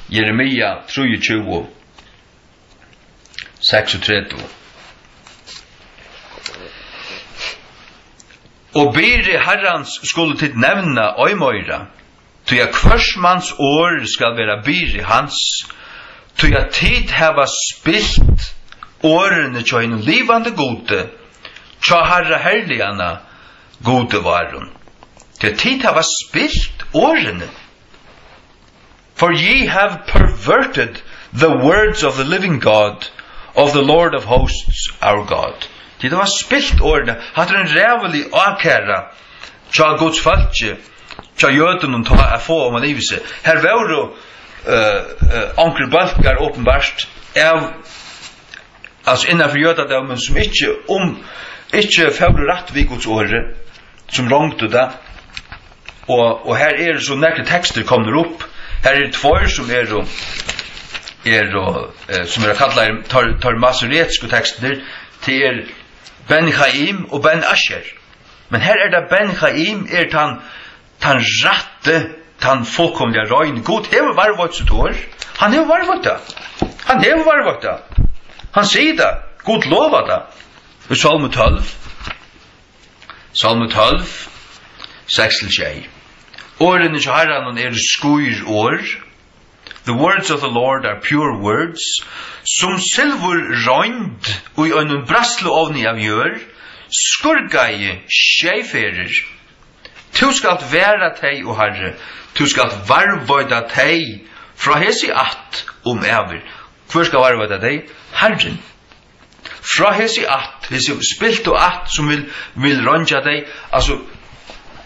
Jeremia trýogtjúgu, seksogtretivu. Og byrði Harrans skulu tit nevna ei meira, tí at hvørs mans orð skal vera byrði hans, tí at tit hava spilt orðini hjá hinum livandi Gudi, hjá Harra herliganna, Gudi várum. Tí at tit hava spilt orðini. For ye have perverted the words of the living God, of the Lord of hosts, our God. Tit hava spilt orðini. Hatta er ein ræðulig ákæra hjá Guds fólki, hjá jødunum, tá at fáa oman yvir seg. Her vóru, eh, eh, onkrir bólkar, openbart, av, altso, innanfyri jødadómin, sum ikki um, ikki fóru rætt við Guds orði, sum rongdu tað. Og, og her eru so nakrir tekstir komnir upp. Her eru tveir sum eru, eru, eh, sum eru kallaðir teir, teir masoretisku tekstirnir. Tað er Ben Chaim og Ben Asher. Men her er tað Ben Chaim, er tann, tann rætti, tann fullkomiliga reini. Gud hevur varðveitt sítt orð. Hann hevur varðveitt tað. Hann hevur varðveitt tað. Hann sigur tað. Gud lovar tað. Í Sálmi tólv. Sálmi tólv, seks til sjey. Orðini hjá Harranum eru skír orð. The words of the Lord are pure words. Sum silvurroynd í einum bræðsluovni av jørð, skurgaði sjey ferðir. Tú skalt vara tey, o Harri, tú skalt varðveita tey frá hesi ætt um ævir. Hvør skal varðveita tey? Harrin. Frá hesi ætt, hesi spiltu ætt, sum vil, vil reingja tey, altso,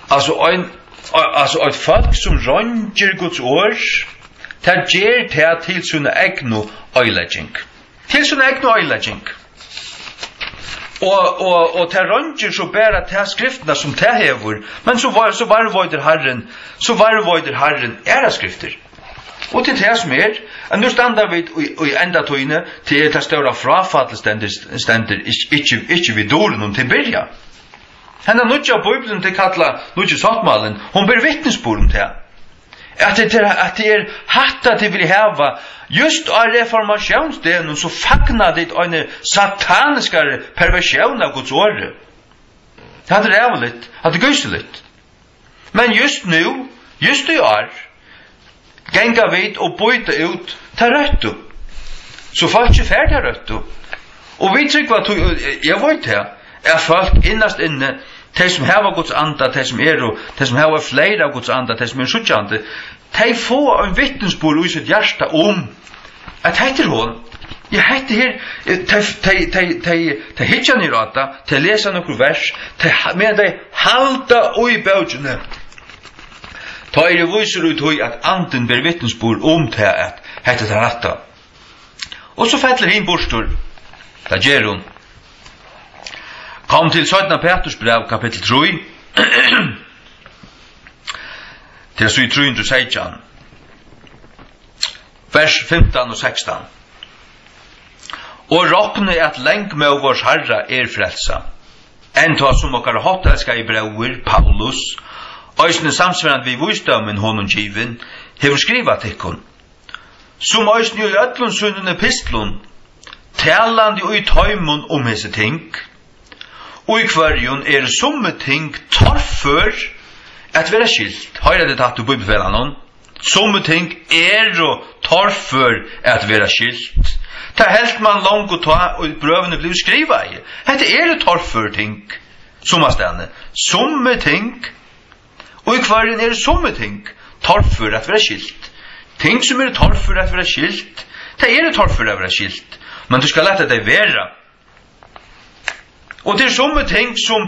altso ein, altso eitt fólk, sum reingir Guds orð, tað ger tað til sína egnu oyðilegging. Til sína egnu oyðilegging. Og, og, og tað reingir so bara ta skriftina, sum tað hevur, men so var, so varðveitir Harrin, so varðveitir Harrin aðrar skriftir. Og til tað sum er, at nú standa vit í, í endatíðini, til er tað stóra fráfallið stendur, stendur ikki, ikki, ikki við durunum til byrja. Henda nýggja Bíblian, tey kalla Nýggi sáttmálin, hon ber vitnisburð um tað. At tað er, at tað er hatta, tit vilja hava, júst á reformatiónsdegnum, so fagna tit eini sataniskari perversión av Guds orði. Hatta er ræðuligt, hatta er gísiligt. Men júst nú, júst í ár, ganga vit og býta út tað røttu. So fólkið fær tað røttu. Og vit trúgva, tí, eg veit tað, at fólk innast inni, tey sum hava Guds anda, tey sum eru, tey sum hava fleiri av Guds anda, tey sum eru síggjandi, tey fáa ein vitnisburð í sítt hjarta um, at hetta er hon. Ja, hetta her, eh, tey, tey, tey, tey, tey hyggja niður á tað, tey lesa nøkur vers, tey ha-, meðan tey halda í bókini, tá eru vit vísir í tí, at Andin ber vitnisburð um tað, at hetta er tað rætta. Og so fellur hin burtur. Tað ger hon. Kom til seinna Peturs bræv, kapittul trý, til síðu trý hundrað og seytjan, vers fimtan og sekstan. Og rokni, at langmóð vors Harra er frelsa, enntá sum okkara háttelskaði bróðir Paulus, eisini samsvarandi við vísdómin honum givin, hevur skrivað tykkum, sum eisini í øllum sínum epistlum, talandi í teimum um hesi ting, í hvørjum eru summi ting torfør at vera skilt. Hoyra tit hatta í Bíbliufelagnum? Summi ting eru torfør at vera skilt. Tað helt man longu tá, og brøvini blivu skrivaði. Hetta eru torfør ting, summastaðni. Summi ting, og í hvørjum eru summi ting torfør at vera skilt. Ting, sum eru torfør at vera skilt, tað eru torfør at vera skilt. Men tú skal lata tey vera. Og tað eru summi ting, sum,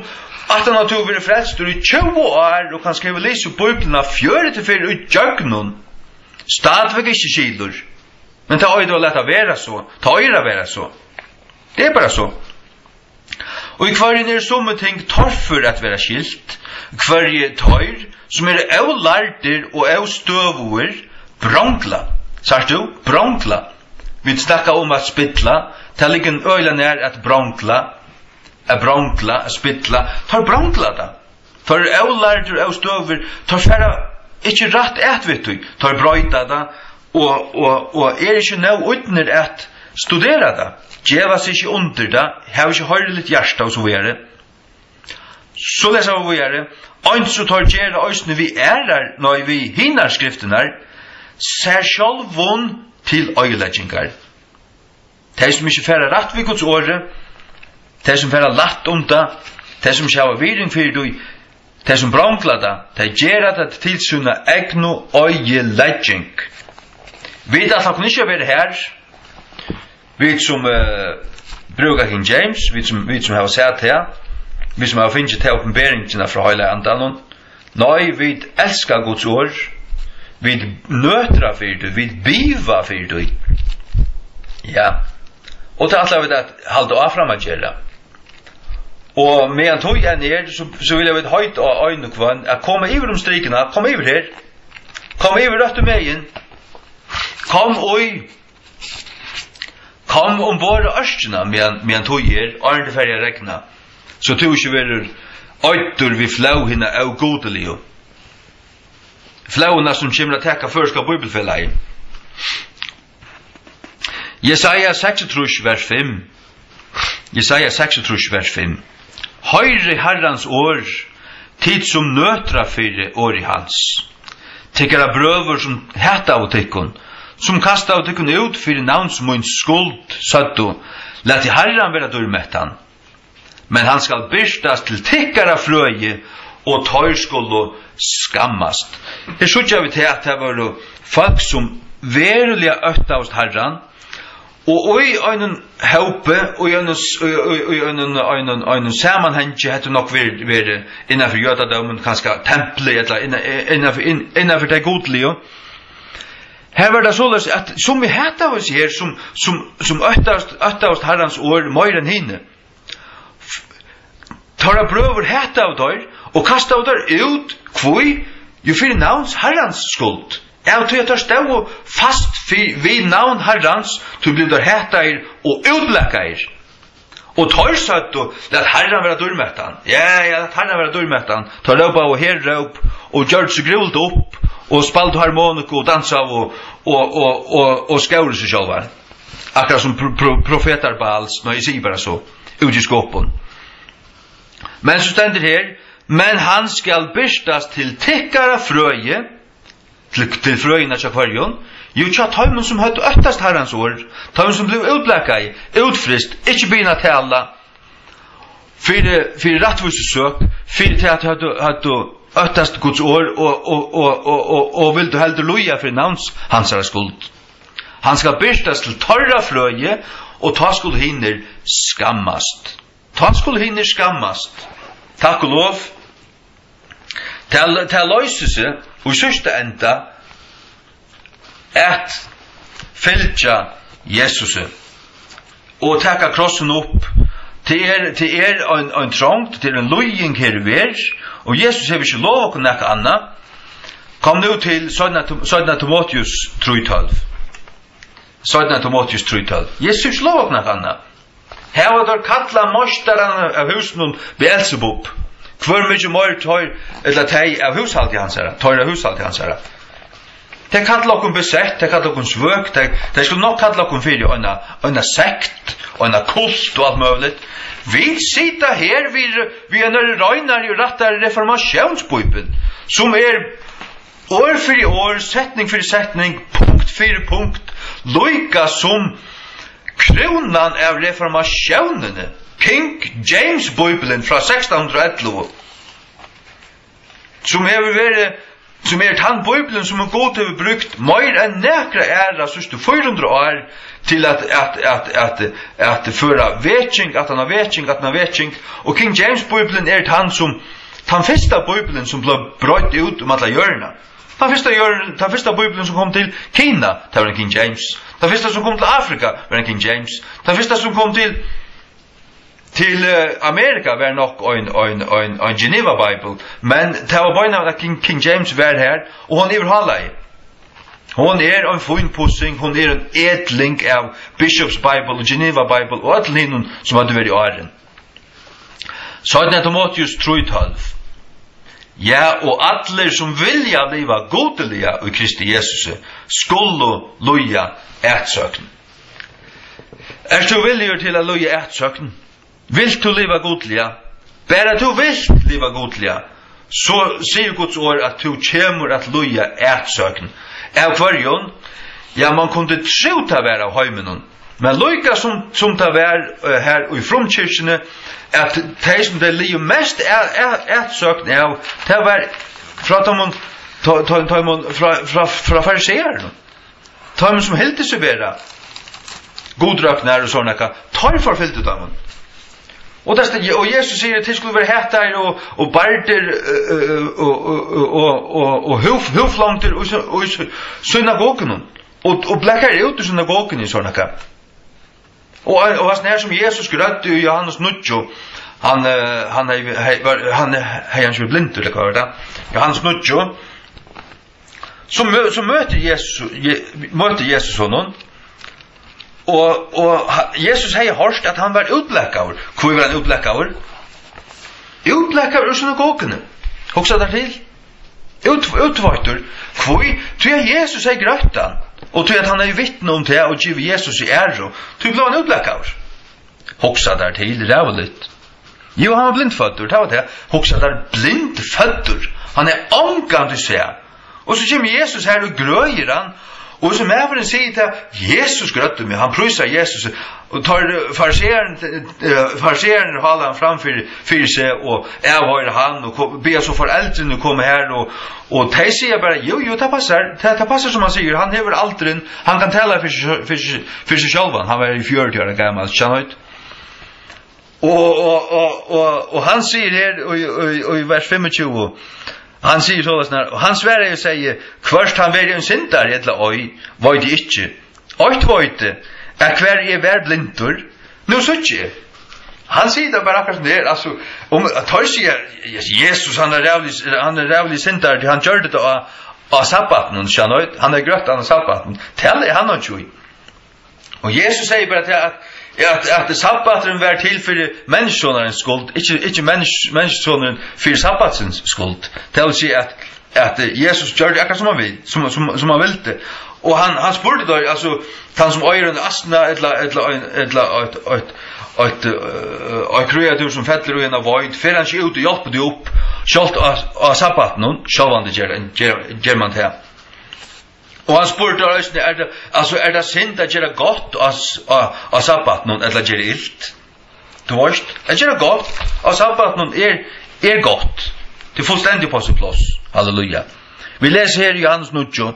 aftan á tú verður frelstur í tjúgu ár, og kanska hevur lisið Bíbliuna fjøruti ferðir í gjøgnum, stadigvæk ikki skilur. Men tað eigur tú at lata vera so. Tað eigur at vera so. Tað er bara so. Og í hvørjum eru summi ting torfør at vera skilt, hvørji teir, sum eru ólærdir og óstøðugir, brongla. Sært tú? Brongla. Vit snakka um at spilla. Tað liggur øgiliga nær at brongla. At brongla, at spilla. Teir brongla tað. Teir eru ólærdir og óstøðugir. Teir fara ikki rætt at við tí. Teir broyta tað og, og, og eru ikki nóg ídnir at studera tað. Geva seg ikki undir tað. Hava ikki hoyriligt hjarta og so víðari. So lesa vit víðari. Eins og teir gera eisini við aðrar, nei, við hinar skriftirnar, sær sjálvum til oyðileggingar. Tey, sum ikki fara rætt við Guds orði, tey, sum fara lætt um tað, tey, sum ikki hava virðing fyri tí, tey, sum brongla tað, tey gera tað til sína egnu oyðilegging. Vit ætla okkum ikki at vera har. Vit, sum, eh, brúka King James, vit, sum, vit, sum hava sæð tað, vit, sum hava fingið ta opinberingina frá Heilaga Andanum, nei, vit elska Guds orð. Vit nøtra fyri tí, vit biva fyri tí. Ja. Og tað ætla vit at halda áfram at gera. Og meðan tíð enn er, so, so vilja vit heita á ein og hvønn at koma yvir um strikuna, kom yvir her. Kom yvir røttu megin. Kom í Kom umborð á ørkina, meðan, meðan tíð er, áðrenn tað fer at regna, so tú ikki verður oyddur við flóð hinna ógudiligu. Flóðina, sum kemur at taka føroyska bíbliufelagið. Jesaja seksogtrýss, vers fimm. Jesaja seksogtrýss, vers fimm. Hoyrið Harrans orð, tit sum nøtra fyri orði hans. Tykkara brøður, sum hataðu tykkum, sum kastaðu tykkum út fyri navns míns skuld, søgdu: Latið Harran vera dýrmettan. Men hann skal birtast til tykkara frøði, og teir skulu skammast. Her síggja vit tað, at tað vóru fólk, sum veruliga óttaðust Harran, og í einum hópi, í einum s-, í, í, í einum, einum, einum samanhangi, hetta nokk verið, verið innanfyri jødadómin, kanska templið, ella innan, innanfyri, inn-, innanfyri tey gudligu. Her var tað soleiðis, at sum vit hataðu hesi her, sum, sum, sum óttaðust, óttaðust Harrans orð meira enn hini. Teirra brøður hataðu teir og kastaðu teir út. Hví? Jú, fyri navns Harrans skuld. Av tí at teir stóðu fast fyri, við navn Harrans, tí blivu teir hataðir og útblakkaðir. Og teir søgdu: Lat Harran vera dýrmettan. Ja, ja, lat Harran vera dýrmettan. Teir rópaðu herróp og gjørdu seg grúvliga upp og spældu harmoniku og dansaðu og, og, og, og, og skóru seg sjálvar. Akkurát sum pro-, pro-, profetar Baals, nei, eg sigi bara so, úti í skopun. Men so stendur her: Men hann skal birtast til tykkara frøði, til, til frøðina hjá hvørjum, Jú, hjá teimum, sum høvdu óttast Harrans orð, teimum, sum blivu útblakaðir, útfryst, ikki biðin at tala, fyri, fyri rættvísu søk, fyri tað, at høvdu, høvdu óttast Guds orð og, og, og, og, og, og vildu heldur líða fyri navns hansara skuld. Hann skal birtast til teirra frøði, og tá skulu hinir skammast. Tá skulu hinir skammast. Takk og lov. Tað, tað loysir seg í síðsta enda at fylgja Jesusi og taka krossin upp. Tað er, tað er ein, ein trongd, tað er ein líðing her í verð, og Jesus hevur ikki lovað okkum nakað annað. Kom nú til seinna Tim-, seinna Timoteus trý tólv. Seinna Timoteus trý tólv. Jesus hevur ikki lovað okkum nakað annað. Hava teir kallað meistaran av húsinum Beelzebub, hvør mikið meir teir, ella tey av húshaldi hansara, teir av húshaldi hansara. Tey kalla okkum besett, tey kalla okkum svøk, tey, tey skulu nokk kalla okkum fyri eina, eina sekt, eina kult og alt møguligt. Vit sita her við, við einari reinari og rættari reformatiónsbíbel, sum er orð fyri orð, setning fyri setning, punkt fyri punkt, líka sum krúnan av reformatiónini, King James Bíblian frá sekstan hundrað og ellivu, sum hevur verið, sum er tann Bíblian, sum Gud hevur brúkt meir enn nakra aðra síðstu fýra hundrað ár til at, at, at, at, at føra veking, aftan á veking, aftan á veking. Og King James Bíblian er tann, sum, tann fyrsta Bíblian, sum bleiv breidd út um alla jørðina. Tann fyrsta jørðin, tann fyrsta Bíblian, sum kom til Kina, tað var ein King James. Tann fyrsta, sum kom til Afrika, var ein King James. Tann fyrsta, sum kom til, til, eh, Amerika, var nokk ein, ein, ein, ein Geneva Bible. Men tað var beinanvegin, at King, King James var her, og hon yvirhálaði. Hon er ein fínpussing, hon er ein etling av Bishop's Bible og Geneva Bible og øllum hinum, sum høvdu verið áðrenn. Seinna Timoteus trý tólv. Ja, og allir, sum vilja liva gudiliga í Kristi Jesusi, skulu lýða atsókn. Ert tú villigur til at lýða atsókn? Vilt tú liva gudiliga? Bara tú vilt liva gudiliga, so sigur Guds orð, at tú kemur at lýða atsókn. Av hvørjum? Ja, mann kundi trúð, tað var av heiminum. Men líka sum, sum tað var, eh, her í frumkirkjuni, at tey, sum tey liðu mest a-, a-, atsókn av, tað var frá teimum, te-, te-, teimum frá, frá, frá farisearunum. Teimum, sum hildu seg vera gudrøknarar og sovorðið nakað, teir forfylgdu teimum. Og tað stendur, og Jesus sigur, at tey skulu vera hataðir og, og bardir, eh, eh, og, og húf-, húflongdir í sy-, í sy-, synagogunum. Og, og blakaðir út í synagoguni, sovorðið nakað. Og, og hasin her, sum Jesus grøddi í Jóhannes níggju, hann, eh, hann hevði, hevði, var, hann hevði hann ikki verið blindur, ella hvat var tað? Jóhannes níggju, so mø-, so møtir Jesus, Je-, møtir Jesus honum, og, og ha-, Jesus hevði hoyrt, at hann var útblakaður. Hví var hann útblakaður? Útblakaður úr synagoguni. Hugsa tær til. Út-, útveittur. Hví? Tí at Jesus hevði grøtt hann, og tí at hann hevði vitnað um tað og givið Jesus í æru, tí bleiv hann útblakaður. Hugsa tær til, ræðuligt. Jú, hann var blindføddur, tað var tað. Hugsa tær, blindføddur. Hann hevur ongantíð sæð. Og so kemur Jesus her og grøðir hann. Og sum maðurin sigur tað, Jesus grøddi meg, hann prísar Jesus. Og teir, eh, fariseararnir, eh, fariseararnir hála hann fram fyri, fyri seg og avhoyra hann og ko-, biðja so foreldrini koma her og, og tey siga bara, jú, jú, tað passar, tað, tað passar sum hann sigur, hann hevur aldurin, hann kann tala fyri seg, fyri seg, fyri seg sjálvan, hann var í fjøruti ára gamal, skjønner du? Og, og, og, og, og hann sigur her í, í, í vers fimmogtjúgu, hann sigur soleiðis her, og hann svaraði og segði, hvørt hann veri ein syndari ella ei, veit eg ikki. Eitt veit eg, at hvar eg var blindur, nú síggi eg. Hann sigur tað bara akkurát sum tað er, altso, um, at teir siga, Jesus, hann er ræðuligur, hann er ræðuligur syndari, tí hann gjørdi tað á, á sabbatinum, skjønner du? Hann er grøtt á sabbatinum. Tað er hann ikki í. Og Jesus sigur bara til at, at, at sabbaturin var til fyri menniskjusonarins skuld, ikki, ikki menniskj-, menniskjusonurin fyri sabbatsins skuld. Tað vil siga at, at, eh, Jesus gjørdi akkurát sum hann vil, sum, sum, sum hann vildi. Og hann, hann spurdi teir, altso, tann sum eigur eina asna, ella, ella ein, ella eitt, eitt, eitt, eh, eitt kríatúr sum fellur í eina veit, fer hann ikki út og hjálpir tí upp, sjálvt á, á sabbatinum, sjálvandi ger, ger, ger mann tað. Og hann spurdi eisini, er tað, altso, er tað synd at gera gott á s-, á, á sabbatinum, ella at gera ilt? Tú veist, at gera gott á sabbatinum er, er gott. Tað er fullstendig á sítt pláss. Halleluja. Vit lesa her í Jóhannes níggju.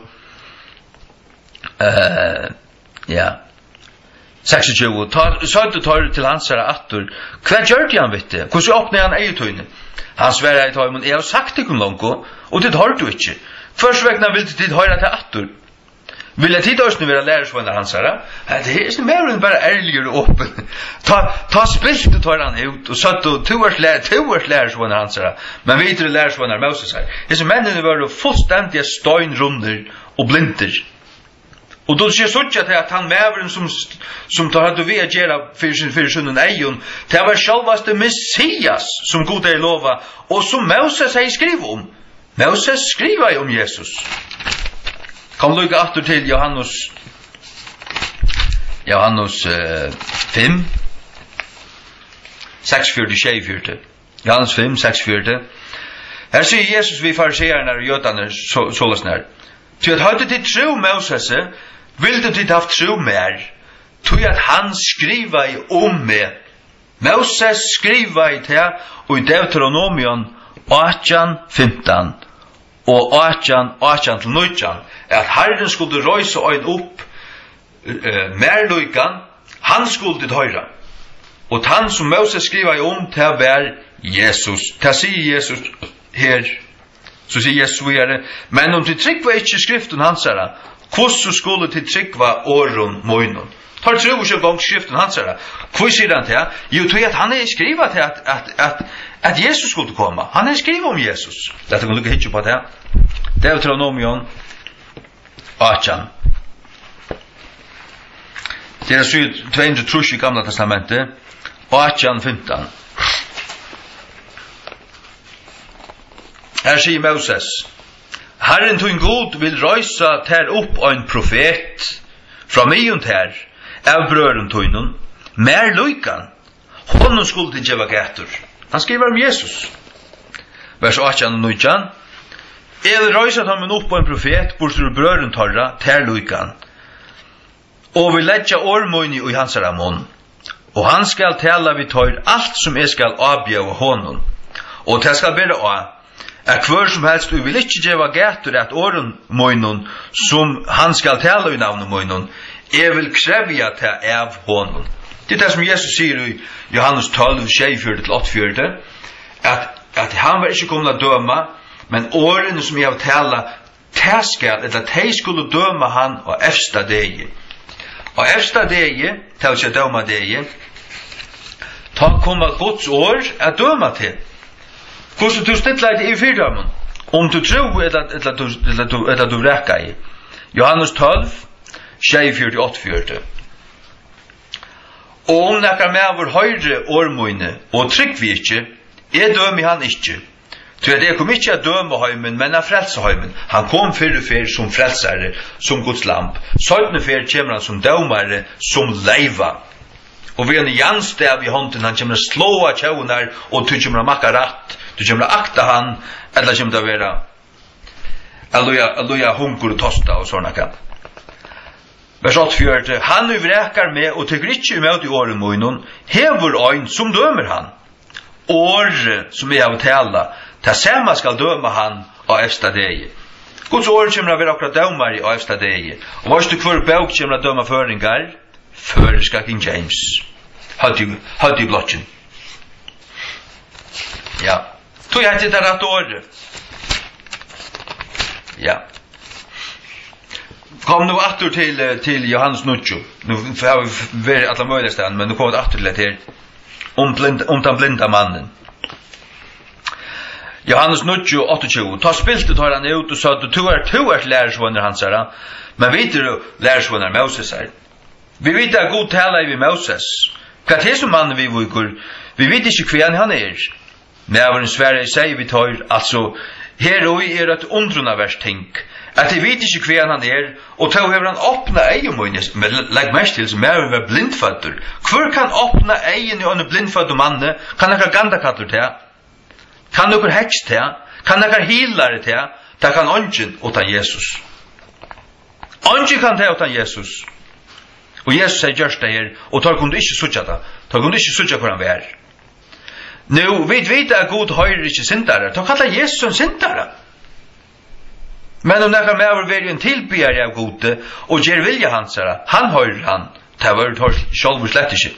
Eh, ja. Seksogtjúgu. Tá søgdu teir til hansara aftur: "Hvat gjørdi hann við teg? Hvussu opnaði hann eygu tíni?" Hann svaraði teimum: "Eg havi sagt tykkum longu, og tit hoyrdu ikki. Hvørs vegna vildu tit hoyra tað aftur? Vilja tit eisini vera lærisveinar hansara?" Hetta her, hesin maðurin er bara ærligur og opin. Tá, tá spiltu teir hann út og søgdu: "Tú ert lær-, tú ert lærisveinur hansara, men vit eru lærisveinar Mósesar." Hesir menninir vóru fullstendiga steinrunnir og blindir. Og tú skalt síggja tað, at hann maðurin, sum, sum teir høvdu við at gera fyri sín, fyri sínum eygum, tað var sjálvasti Messias, sum Gud hevði lovað, og sum Móses hevði skrivað um. Móses skrivaði um Jesus. Kom líka aftur til Jóhannes, Jóhannes, eh, fimm, seksogfjøruti, sjeyogfjøruti. Jóhannes fimm, seksogfjøruti. Her sigur Jesus við fariseararnar og jødarnar so-, soleiðis her: "Tí at høvdu tit trúð Mósesi, vildu tit havt trúð mær, tí at hann skrivaði um meg." Móses skrivaði tað í Deuteronomium átjan fimtan og átjan, átjan til nítjan, at Harrin skuldi reisa ein upp, eh, mær líkan, hann skuldi tit hoyra. Og tann, sum Móses skrivaði um, tað var Jesus. Tað sigur Jesus her. So sigur Jesus víðari: "Men um tit trúgva ikki skriftum hansara, hvussu skulu tit trúgva orðum mínum?" Teir trúðu ikki eingong skriftum hansara. Hví sigur hann tað? Jú, tí at hann hevði skrivað tað, at, at, at, at Jesus skuldi koma. Hann hevði skrivað um Jesus. Lat okkum líka hyggja upp á tað. Deuteronomium átjan. Tað er síða tvey hundrað og trýss í Gamla Testamenti. Átjan fimtan. Her sigur Móses: "Harrin tín Gud vil reisa tær upp ein profet frá miðjum tær av brøðrum tínum, mær líkan. Honum skulu tit geva gætur." Hann skrivar um Jesus. Vers átjan og nítjan: "Eg vil reisa teimum upp ein profet, burtur úr brøðrum teirra, tær líkan, og vil leggja orð míni í hansara munn. Og hann skal tala við teir alt, sum eg skal ábjóða honum. Og tað skal bera á, at hvør sum helst, ið vil ikki geva gætur at orðum mínum, sum hann skal tala í navni mínum, eg vil krevja tað av honum." Tað er tað, sum Jesus sigur í Jóhannes tólv, sjeyogfjøruti til áttaogfjøruti, at, at hann var ikki komin at døma, men orðini, sum eg havi talað, tað skal, ella tey skulu døma hann á evsta degi. Á evsta degi, tað vil siga dómadegi, tá koma Guds orð at døma teg. Hvussu tú stillaði teg yvir fyri teimum, um tú trúði ella, ella, tú, ella, tú, ella tú vrakaði. Jóhannes tólv, sjeyogfjøruti, áttaogfjøruti. Og um nakar maður hoyri orð míni og trúgvi ikki, eg dømi hann ikki. Tí at eg kom ikki at døma heimin, men at frelsa heimin. Hann kom fyrru ferð sum frelsari, sum Guds lamb. Seinnu ferð kemur hann sum dómari, sum leyva. Og við einum jarnstavi í hondini, hann kemur at sláa tjóðirnar, og tú kemur at makka rætt, tú kemur at akta hann, ella kemur tað at vera at líða, at líða hungur og tosta og sovorðið nakað. Vers áttaogfjøruti: Hann, ið vrakar meg og tekur ikki ímóti orðum mínum, hevur ein, sum dømir hann. Orðið, sum eg havi talað, tað sama skal døma hann á evsta degi. Guds orð kemur at vera okkara dómari á evsta degi. Og veitst tú, hvør bók kemur at døma føroyingar? Føroyska King James. Høvdu, høvdu í blokkin. Ja. Tí hetta er tað rætta orðið. Ja. Kom nú aftur til, eh, til Jóhannes níggju. Nú hava vit verið allar møguligar staðir, men nú koma vit aftur til hetta her. Um blind-, um tann blinda mannin. Jóhannes níggju, áttaogtjúgu. Tá spiltu teir hann út og søgdu: Tú ert, tú ert lærisveinur hansara, men vit eru lærisveinar Mósesar. Vit vita, at Gud talaði við Móses. Hvat hesin maður viðvíkur, vit vita ikki, hvaðani hann er. Maðurin svaraði, segði við teir: Altso, her í er eitt undrunarvert ting, at tit vita ikki, hvaðani hann er, og tó hevur hann opnað eygu míni. Men le-, legg merki til, so maðurin var blindføddur. Hvør kann opna eyguni á einum blindføddum manni? Kann nakar gandakallur tað? Kann nøkur heks tað? Kann nakar heilari tað? Tað kann eingin uttan Jesus. Eingin kann tað uttan Jesus. Og Jesus hevði gjørt tað her, og teir kundu ikki síggja tað. Teir kundu ikki síggja, hvør hann var. Nú, vit vita, at Gud hoyrir ikki syndarar. Teir kalla Jesus ein syndara. Men um nakar maður verður ein tilbiðari av Gudi og ger vilja hansara, hann hoyrir hann. Tað vóru teir sjálvir slett ikki.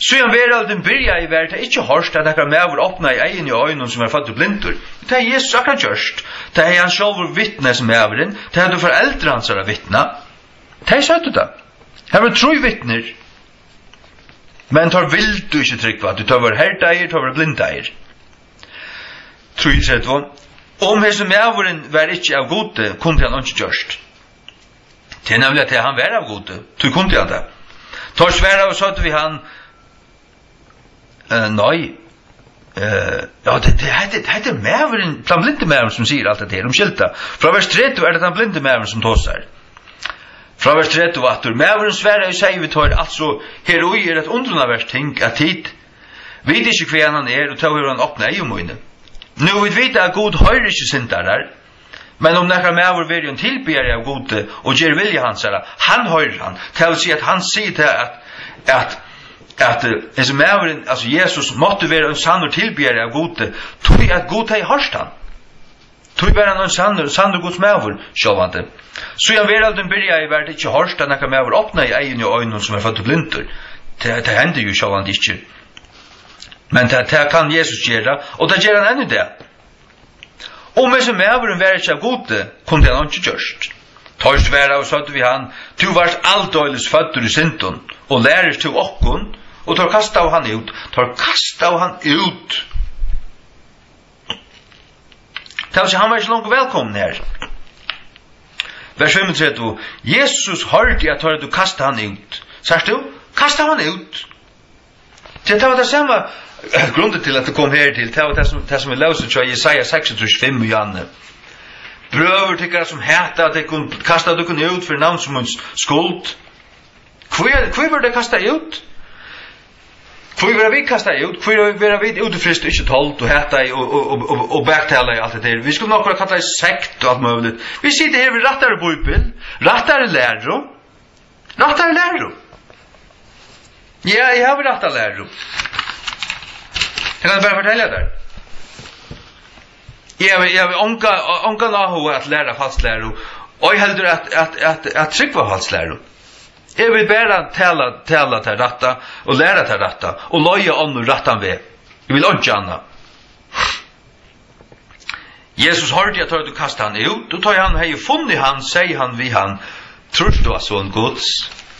Síðan veraldin byrjaði, var tað ikki hoyrt, at nakar maður opnaði eyguni á einum, sum var føddur blindur. Tað hevði Jesus akkurát gjørt. Tað hevði hann sjálvur vitnað, hesin maðurin. Tað høvdu foreldur hansara vitnað. Tey søgdu tað. Har vóru trý vitnir. Men teir vildu ikki trúgva, tí teir vóru herdaðir, teir vóru blindaðir. Trýogtretivu. Um hesin maðurin var ikki av Gudi, kundi hann einki gjørt. Tað er nemliga tað, hann var av Gudi, tí kundi hann tað. Teir svaraðu og søgdu við hann, eh, nei, eh, ja, tað, tað, hetta, hetta er maðurin, tann blindi maðurin, sum sigur alt hetta her, umskylda. Frá vers tretivu er tað tann blindi maðurin, sum tosar. Frá vers tretivu aftur. Maðurin svaraði og segði við teir, altso, her í er eitt undrunarvert ting, at tit vita ikki, hvaðan hann er, og tó hevur hann opnað eygu míni. Nú, vit vita, at Gud hoyrir ikki syndarar, men um nakar maður verður ein tilbiðari av Gudi og ger vilja hansara, hann hoyrir hann. Tað vil siga, at hann sigur tað, at, at, at, eh, hesin maðurin, altso Jesus, mátti vera ein sannur tilbiðari av Gudi, tí at Gud hevði hoyrt hann. Tí var hann ein sannur, sannur Guds maður, sjálvandi. Síðan veraldin byrjaði, var tað ikki hoyrt, at nakar maður opnaði eyguni á einum, sum er føddur blindur. Tað, tað hendir jú sjálvandi ikki. Men tað, tað kann Jesus gera, og tað ger hann enn í dag. Um hesin maðurin var ikki av Gudi, kundi hann einki gjørt. Teir svaraðu og søgdu við hann, tú vart aldeilis føddur í syndum, og lærir tú okkum, og teir kastaðu hann út. Teir kastaðu hann út. Tað vil siga, hann var ikki longur vælkomin her. Vers fimmogtretivu. Jesus hoyrdi, at teir høvdu kastað hann út. Sært tú? Kasta hann út. Tað, tað var tað sama, grundin til, at tað kom her til, tað var tað sum, tað sum vit lósu hjá Jesaja seksogtrýss fimm í Johannes. Brøður tykkara, sum hata tykkum, kasta tykkum út fyri navns míns skuld. Hví, hví verður tað kastað út? Hví verða vit kastað út? Hví verða vit útfryst og ikki told og hataði og, og, og, og, og baktalaði og alt hetta her? Vit skulu nokk vera kallaði sekt og alt møguligt. Vit sita her við rættari bíbel, rættari læru. Rættari læru. Ja, eg havi rætta læru. Eg kann bara fortelja tær. Eg havi, eg havi onga, ongan áhuga at læra falsk læru, og eg heldur at, at, at, at trúgva falsk læru. Eg vil bara tala, tala tað rætta og læra tað rætta og leiða onnur rættan veg. Eg vil einki annað. Jesus hoyrdi, at teir høvdu kastað hann út, og tá ið hann hevði funnið hann, segði hann við hann, trýrt tú á Son Guds?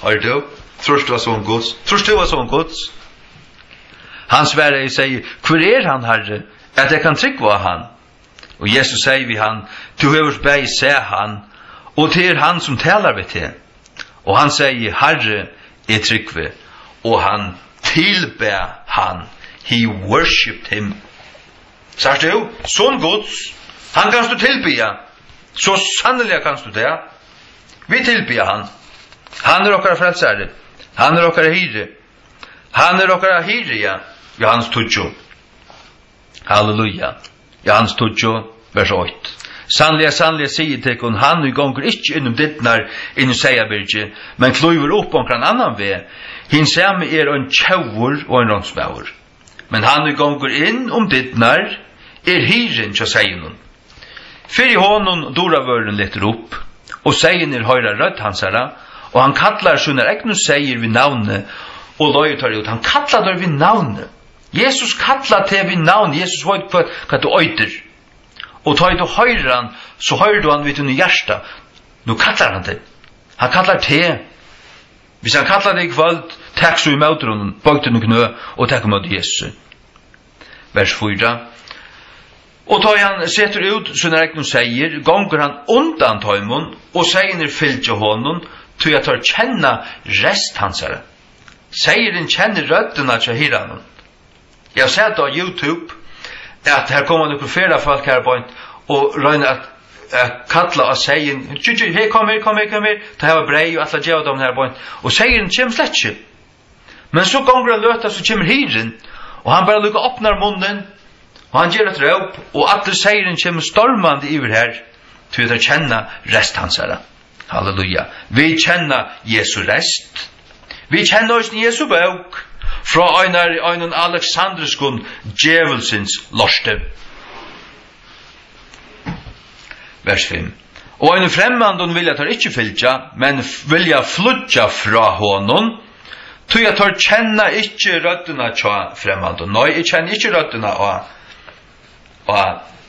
Hoyrir tú? Trýrt tú á Son Guds? Trýrt tú á Son Guds? Hann svaraði og segði, hvør er hann, Harri, at eg kann trúgva á hann? Og Jesus segði við hann, tú hevur bæði sæð hann, og tað er hann, sum talar við teg. Og hann segði, Harri, eg trúgvi. Og hann tilbað hann. He worshipped him. Sært tú? Son Guds. Hann kanst tú tilbiðja. So sanniliga kanst tú tað. Vit tilbiðja hann. Hann er okkara frelsari. Hann er okkara hirði. Hann er okkara hirði, ja. Johannes tíggju. Halleluja. Johannes tíggju, vers eitt. Sanniliga, sanniliga, sigi eg tykkum, hann, ið gongur ikki inn um dyrnar inn í seyðabyrgið, men klívur upp onkran annan veg, hin sami er ein tjóvur og ein ránsmaður. Men hann, ið gongur inn um dyrnar, er hirðin hjá seyðunum. Fyri honum duravørðurin letur upp, og seyðirnir hoyra rødd hansara, og hann kallar sínar egnu seyðir við navni og leiðir teir út. Hann kallar teir við navni. Jesus kallar teg við navni. Jesus veit hvat, hvat tú eitur. Og tá ið tú hoyrir hann, so hoyrir tú hann við tínum hjarta. Nú kallar hann teg. Hann kallar teg. Hvis hann kallar teg í kvøld, tak so ímóti honum, boyg tíni knø og tak ímóti Jesusi. Vers fýra. Og tá ið hann setur út sínar egnu seyðir, gongur hann undan teimum, og seyðirnir fylgja honum, tí at teir kenna rødd hansara. Seyðurin kennir røddina hjá hirðanum. Eg havi sæð á YouTube, at har koma nøkur ferðafólk har beint og royna at, at kalla á seyðin. Tjú, tjú, hey, kom her, kom her, kom her. Teir hava breyð og ætla at geva teimum har beint. Og seyðurin kemur slett ikki. Men so gongur ein løta, so kemur hirðin, og hann bara líka opnar munnin, og hann ger eitt róp, og allur seyðurin kemur stormandi yvir har, tí at teir kenna rødd hansara. Halleluja. Vit kenna Jesu rest. Vit kenna eisini Jesu bók frá einari, einum aleksandriskum djevulsins lorti. Vers fimm. Og einum fremmandum vilja teir ikki fylgja, men f-, vilja flýggja frá honum, tí at teir kenna ikki røddina hjá fremmandum. Nei, eg kenni ikki røddina á, á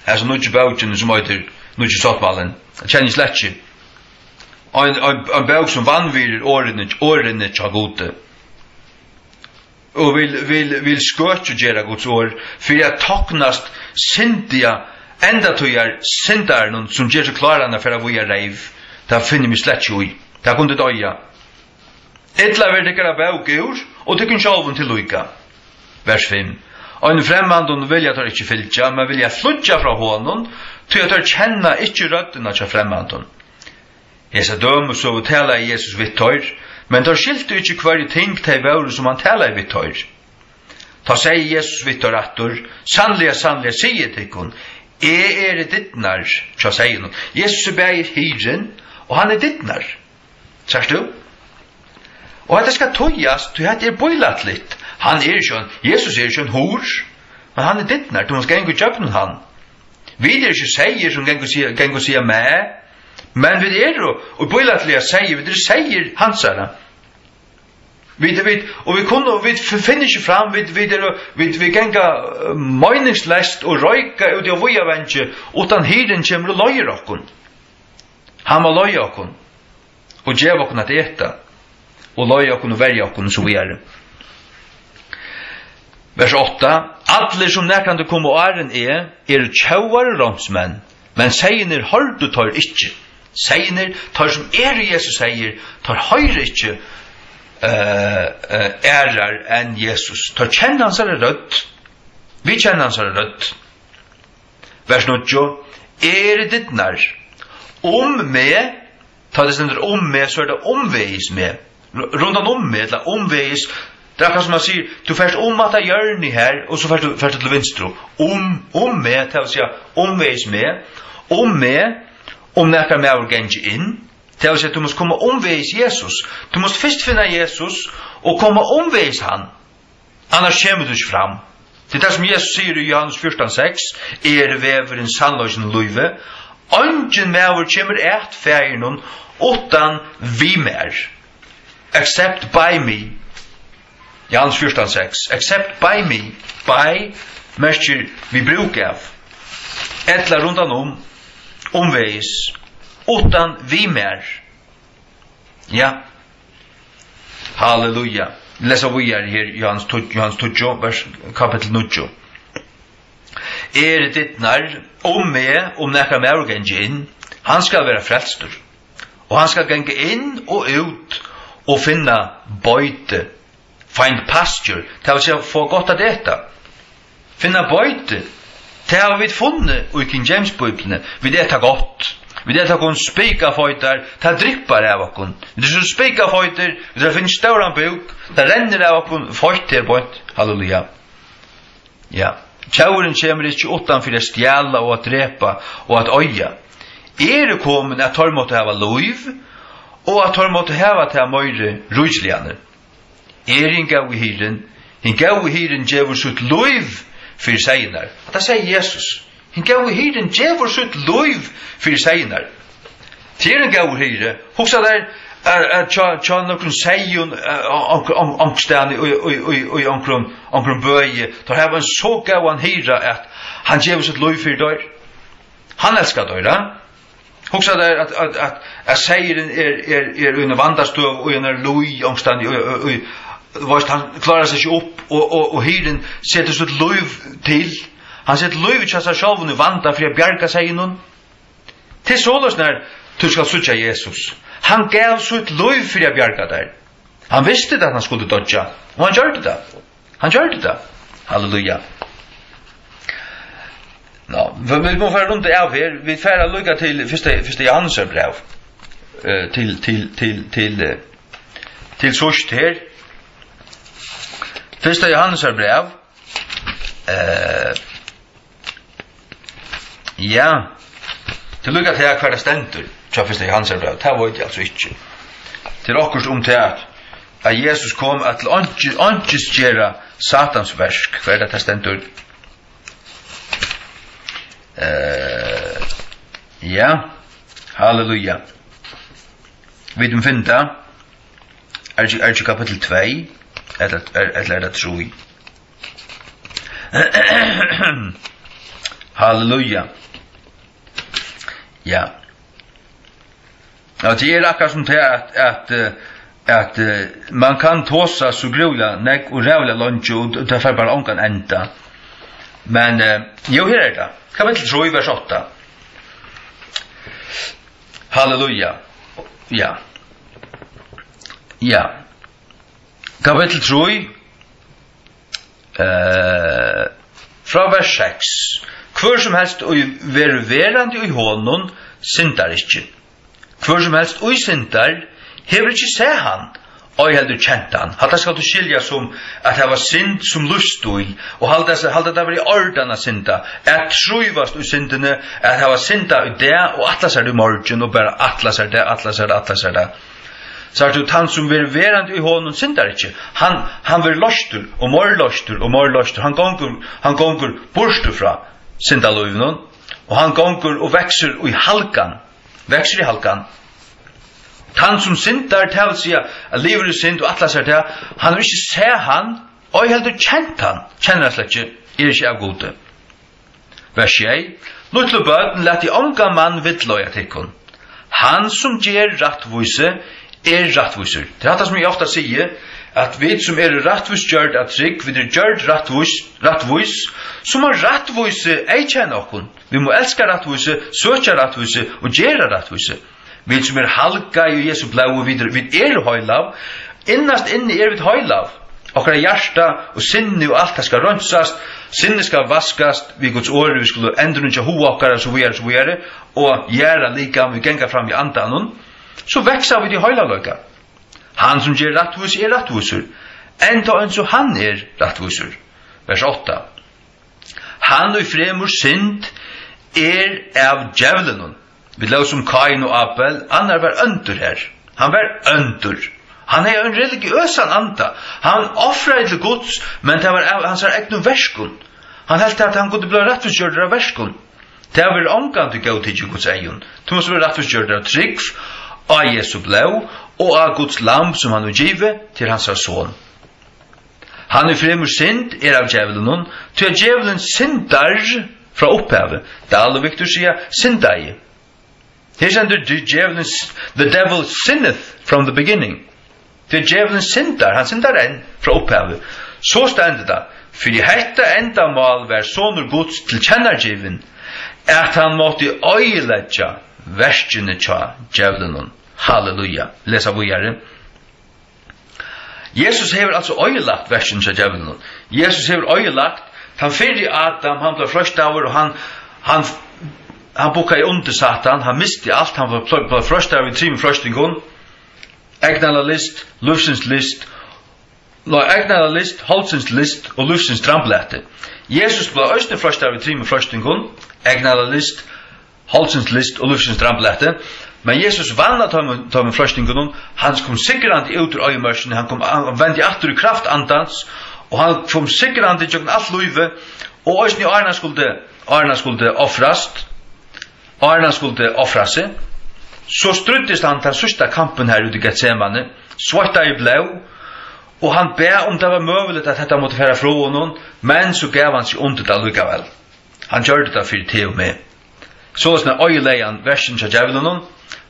hesa nýggju bókini, sum eitur Nýggi sáttmálin. Eg kenni slett ikki. Ein, ein, ein bók, sum vanvirðir orðini, orðini hjá Gudi. Og vil, vil, vil skøkjugera Guds orð, fyri at toknast syndiga, endatíðar syndaranum, sum ger seg kláran at fara víða reyv. Tað finni eg meg slett ikki í. Tað kundi doyða. Ella verður tykkara bók úr, og tykkum sjálvum til líka. Vers fimm. Einum fremmandum vilja teir ikki fylgja, men vilja flýggja frá honum, tí at teir kenna ikki røddina hjá fremmandum. Hesa dømisøgu talaði Jesus við teir, men teir skiltu ikki, hvørji ting tey vóru, sum hann talaði við teir. Tá segði Jesus við teir aftur: Sanniliga, sanniliga, sigi eg tykkum, eg eri dyrnar hjá seyðinum. Jesus er bæði hirðin, og hann er dyrnar. Sært tú? Og hetta skal týðast, tí hetta er bílætligt. Hann er ikki ein, Jesus er ikki ein hurð, men hann er dyrnar. Tú mást ganga ígjøgnum hann. Vit eru ikki seyðir, sum ganga og siga, ganga og siga mæ, men vit eru, og bílætliga seyðir, vit eru seyðir hansara. Vit, vit, og vit kunnu, vit f-, finna ikki fram, vit, vit eru, vit, vit ganga, eh, meiningsleyst og royka úti á víðavangi, uttan hirðin kemur og leiðir okkum. Hann má leiða okkum og geva okkum at eta og leiða okkum og verja okkum og so víðari. Vers átta: Allir, sum nakrantíð komu áðrenn eg, eru tjóvar og ránsmenn, men seyðirnir hoyrdu teir ikki. Seyðirnir, teir sum eru Jesu seyðir, teir hoyra ikki, eh, eh, aðrar enn Jesus. Teir kenna hansara rødd. Vit kenna hansara rødd. Vers níggju: Eg eri dyrnar. Um meg, tá tað stendur um meg, so er tað umvegis meg. Ru-, rundan um meg, ella umvegis. Tað er akkurát sum man sigur, tú fert um hatta hjørnið her, og so fert tú, fert tú til vinstru. Um, um meg, tað vil siga, umvegis meg. Um meg, um nakar maður gangi inn, tað vil siga, tú mást koma umvegis Jesus. Tú mást fyrst finna Jesus og koma umvegis hann. Annars kemur tú ikki fram. Tað er tað, sum Jesus sigur í Jóhannes fjúrtan seks: Eg eri vegurin, sannleikin og lívið. Eingin maður kemur at Faðirinum uttan við mær. Except by me. Jóhannes fjúrtan seks. Except by me. By merkir við brúk av. Ella rundan um, umvegis, uttan við mær. Ja. Halleluja. Lesa víðari her, Jóhannes tíggju, Jóhannes tíggju, vers, kapittul níggju. Eg eri dyrnar, um meg, um nakar maður gangi inn, hann skal vera frelstur. Og hann skal ganga inn og út og finna beiti. Find pasture, tað vil siga, fáa gott at eta. Finna beiti. Tað hava vit funnið í King James Bíbliuni. Vit eta gott. Vit eta okkum spikafeitar, tað dryppar av okkum. Vit eru so spikafeitir, vit hava funnið stóran búk, tað rennur av okkum feitt her beint. Halleluja. Ja. Tjóvurin kemur ikki uttan fyri at stjala og at drepa og at oyða. Eg eri komin, at teir máttu hava lív, og at teir máttu hava tað meiri ríkiliga. Eg eri hin góði hirðin. Hin góði hirðin gevur sítt lív fyri seyðirnar. Hatta segði Jesus. Hin góði hirðin gevur sítt lív fyri seyðirnar. Tað er ein góður hirði. Hugsa tær, at, at hjá, hjá nøkrum seyðum, eh, onk-, onk-, onkustaðni í, í, í, í onkrum, onkrum bøi, teir hava ein so góðan hirða, at hann gevur sítt lív fyri teir. Hann elskar teir, ja. Hugsa tær, at, at, at, at seyðurin er, er, er í eini vandastøðu, í eini líð, onkustaðni, í, í, í, veist, hann klárar seg ikki upp, og, og, og hirðin setir sítt lív til. Hann setir lívið hjá sær sjálvum í vanda fyri at bjarga seyðinum. Tað er soleiðis, nær tú skalt síggja Jesus. Hann gav sítt lív fyri at bjarga tær. Hann visti, at hann skuldi doyggja, og hann gjørdi tað. Hann gjørdi tað. Halleluja. Nå, vit, vit mugu fara runt av her. Vit fara líka til fyrsta, fyrsta Jóhannesar bræv. Eh, til, til, til, til, eh, til síðst her. Fyrsta Jóhannesar bræv. Eh, ja. Tað er líka til, hvar tað stendur. hjá fyrsta Jóhannesarbrævi, tað veit eg altso ikki. Tað er okkurt um tað, at, at Jesus kom at til einki-, einkisgera Satans verk. Hvat er tað, tað stendur? Eh, ja. Halleluja. Vit mugu finna tað. Er ikki, er ikki kapittul tvey? Ella, er, ella er tað trý? Halleluja. Ja. Ja, tað er akkurát sum tað at, at, eh, at, eh, man kann tosa so grúiliga nógv og ræðuliga leingi, og tað fær bara ongan enda. Men, eh, jú, her er tað. Kapittul trý, vers átta. Halleluja. Ja. Ja. Kapittul trý, eh, frá vers seks. Hvør sum helst ið verður verandi í honum, syndar ikki. Hvør sum helst ið syndar, hevur ikki sæð hann, ei heldur kent hann. Hatta skalt tú skilja sum at hava synd sum lívsstíl, og halda seg, halda tað vera í ordan at synda, at trívast í syndini, at hava syndað í dag og ætla sær í morgin og bara ætla sær tað, ætla sær tað, ætla sær tað. Sært tú, tann sum verður verandi í honum, syndar ikki. Hann, hann verður loystur og meir loystur og meir loystur. Hann gongur, hann gongur burtur frá syndalívinum, og hann gongur og veksur í halgan. Veksur í halgan. Tann sum syndar, tað vil siga, at livir í synd og ætlar sær tað, hann hevur ikki sæð hann, ei heldur kent hann, kennir hann slett ikki, er ikki av Gudi. Vers sjey. Lítlu børn, latið ongan mann villleiða tykkum. Hann sum ger rættvísi, er rættvísur. Tað er hatta sum eg ofta sigi, at vit sum eru rættvísgjørd av trúgv, vit eru gjørd rættvís, rættvís, so má rættvísi eyðkenna okkum. Vit mugu elska rættvísi, søkja rættvísi og gera rættvísi. Vit sum eru halgað í Jesu blóði, vit eru, vit eru heilag. Innast inni eru vit heilag. Okkara hjarta og sinni og alt, tað skal reinsast. Sinnið skal vaskast við Guds orði, vit skulu endurnýggja hug okkara, so víðari, so víðari. Og jarða likam, vit ganga fram í andanum. So vaksa vit í heilagleika. Hann sum ger rættvísi er rættvísur, enntá eins og hann er rættvísur. Vers átta. Hann ið fremur synd er av djevlinum. Vit lósu um Káin og Abel, annar var óndur har. Hann var óndur. Hann hevði ein religiøsan anda. Hann ofraði til Guds, men tað var av hansara egnum verkum. Hann helt, at hann kundi blíva rættvísgjørdur av verkum. Tað verður ongantíð góðtikið í Guds eygum. Tú mást vera rættvísgjørdur av trúgv á Jesu blóð og á Guds lamb, sum hann hevur givið til hansara son. Hann ið fremur synd er av djevlinum, tí at djevulin syndar frá upphavi. Dahl og Victor siga, syndaði. Her stendur, "The devil s-, the devil sinneth from the beginning." Tí at djevulin syndar, hann syndar enn frá upphavi. So stendur tað, "Fyri hetta endamál var Sonur Guds tilkennagivin, at hann mátti oyðileggja verkini hjá djevlinum." Halleluja. Lesa víðari. Jesus hevur altso oyðilagt verkini hjá djevlinum. Jesus hevur oyðilagt tann fyrri Adam, hann bleiv freistaður, og hann, hann, hann bukkaði undir Satan, hann misti alt, hann bleiv, bleiv freistaður við trimum freistingum. Eygnalæst, lívsins lyst, nei, eygnalæst, holdsins lyst og lívsins dramblati. Jesus bleiv eisini freistaður við trimum freistingum, eygnalæst, holdsins lyst og lívsins dramblati. Men Jesus vann av teimum, teimum freistingunum. Hann kom sigrandi út úr oyðimørkini. Hann kom, hann vendi aftur í kraft Andans, og hann kom sigrandi gjøgnum alt lívið, og eisini áðrenn hann skuldi, áðrenn hann skuldi ofrast, áðrenn hann skuldi ofra seg, so stríddist hann tann síðsta kampin har úti í Getsemane, sveittaði blóð, og hann bað um tað var møguligt, at hetta mátti fara frá honum, men so gav hann seg undir tað allíkavæl. Hann gjørdi tað fyri teg og meg. Soleiðis er oyðilegði hann verkini hjá djevlinum.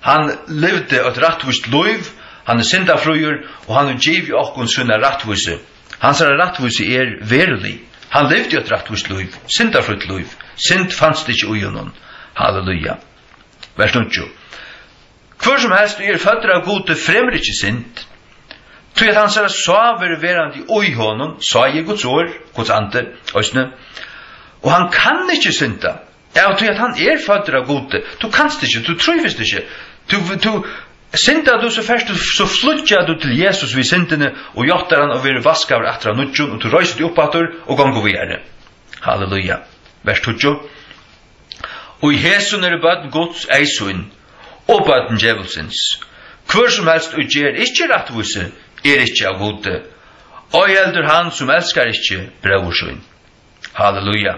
Hann livdi eitt rættvíst lív, hann er syndafríur, og hann hevur givið okkum sína rættvísi. Hansara rættvísi er verulig. Hann livdi eitt rættvíst lív, syndafrítt lív. Synd fanst ikki í honum. Halleluja. Vers níggju. Hvør sum helst, ið er føddur av Gudi, fremur ikki synd. Tí at hansara sá verður verandi í honum, sá er Guds orð, Guds andi, eisini. Og hann kann ikki synda, av tí at hann er føddur av Gudi. Tú kanst ikki, tú trívist ikki. Tú, tú, syndar tú, so fert tú, so flýggjar tú til Jesus við syndini og játtar hann og verður vaskaður aftur av nýggjum, og tú reisir teg upp aftur og gongur víðari. Halleluja. Vers tíggju. Og í hesum eru børn Guds eyðsýnd, og børn djevulsins. Hvør sum helst, ið ger ikki rættvísi, er ikki av Gudi, ei heldur hann, sum elskar ikki bróður sín. Halleluja.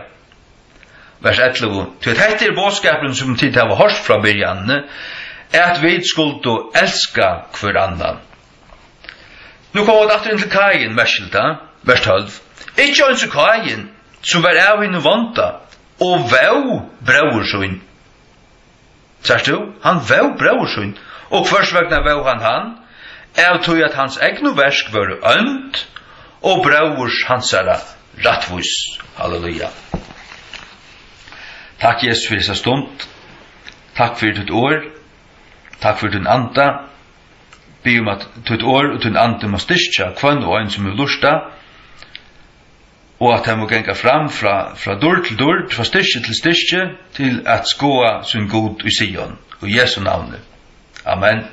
Vers ellivu: Tí at hetta er boðskapurin, sum tit hava hoyrt frá byrjanini, at vit skuldu elska hvør annan. Nú koma vit aftur inn til Kain, merkiligt, ha? Vers tólv: Ikki eins og Kain, sum var av hinum vonda, og vó bróður sín. Sært tú? Hann vó bróður sín. Og hvørs vegna vó hann hann? Av tí at hans egnu verk vóru ónd, og bróðurs hansara rættvís. Halleluja. Takk, Jesus, fyri hesa stund. Takk fyri títt orð. Takk fyri tín anda. Biði um, at títt orð og tín andi má styrkja hvønn og ein, sum hevur lurtað, og at tað má ganga fram frá, frá dýrd til dýrd, frá styrki til styrki, til at skoða sín Gud í Sion. Í Jesu navni. Amen.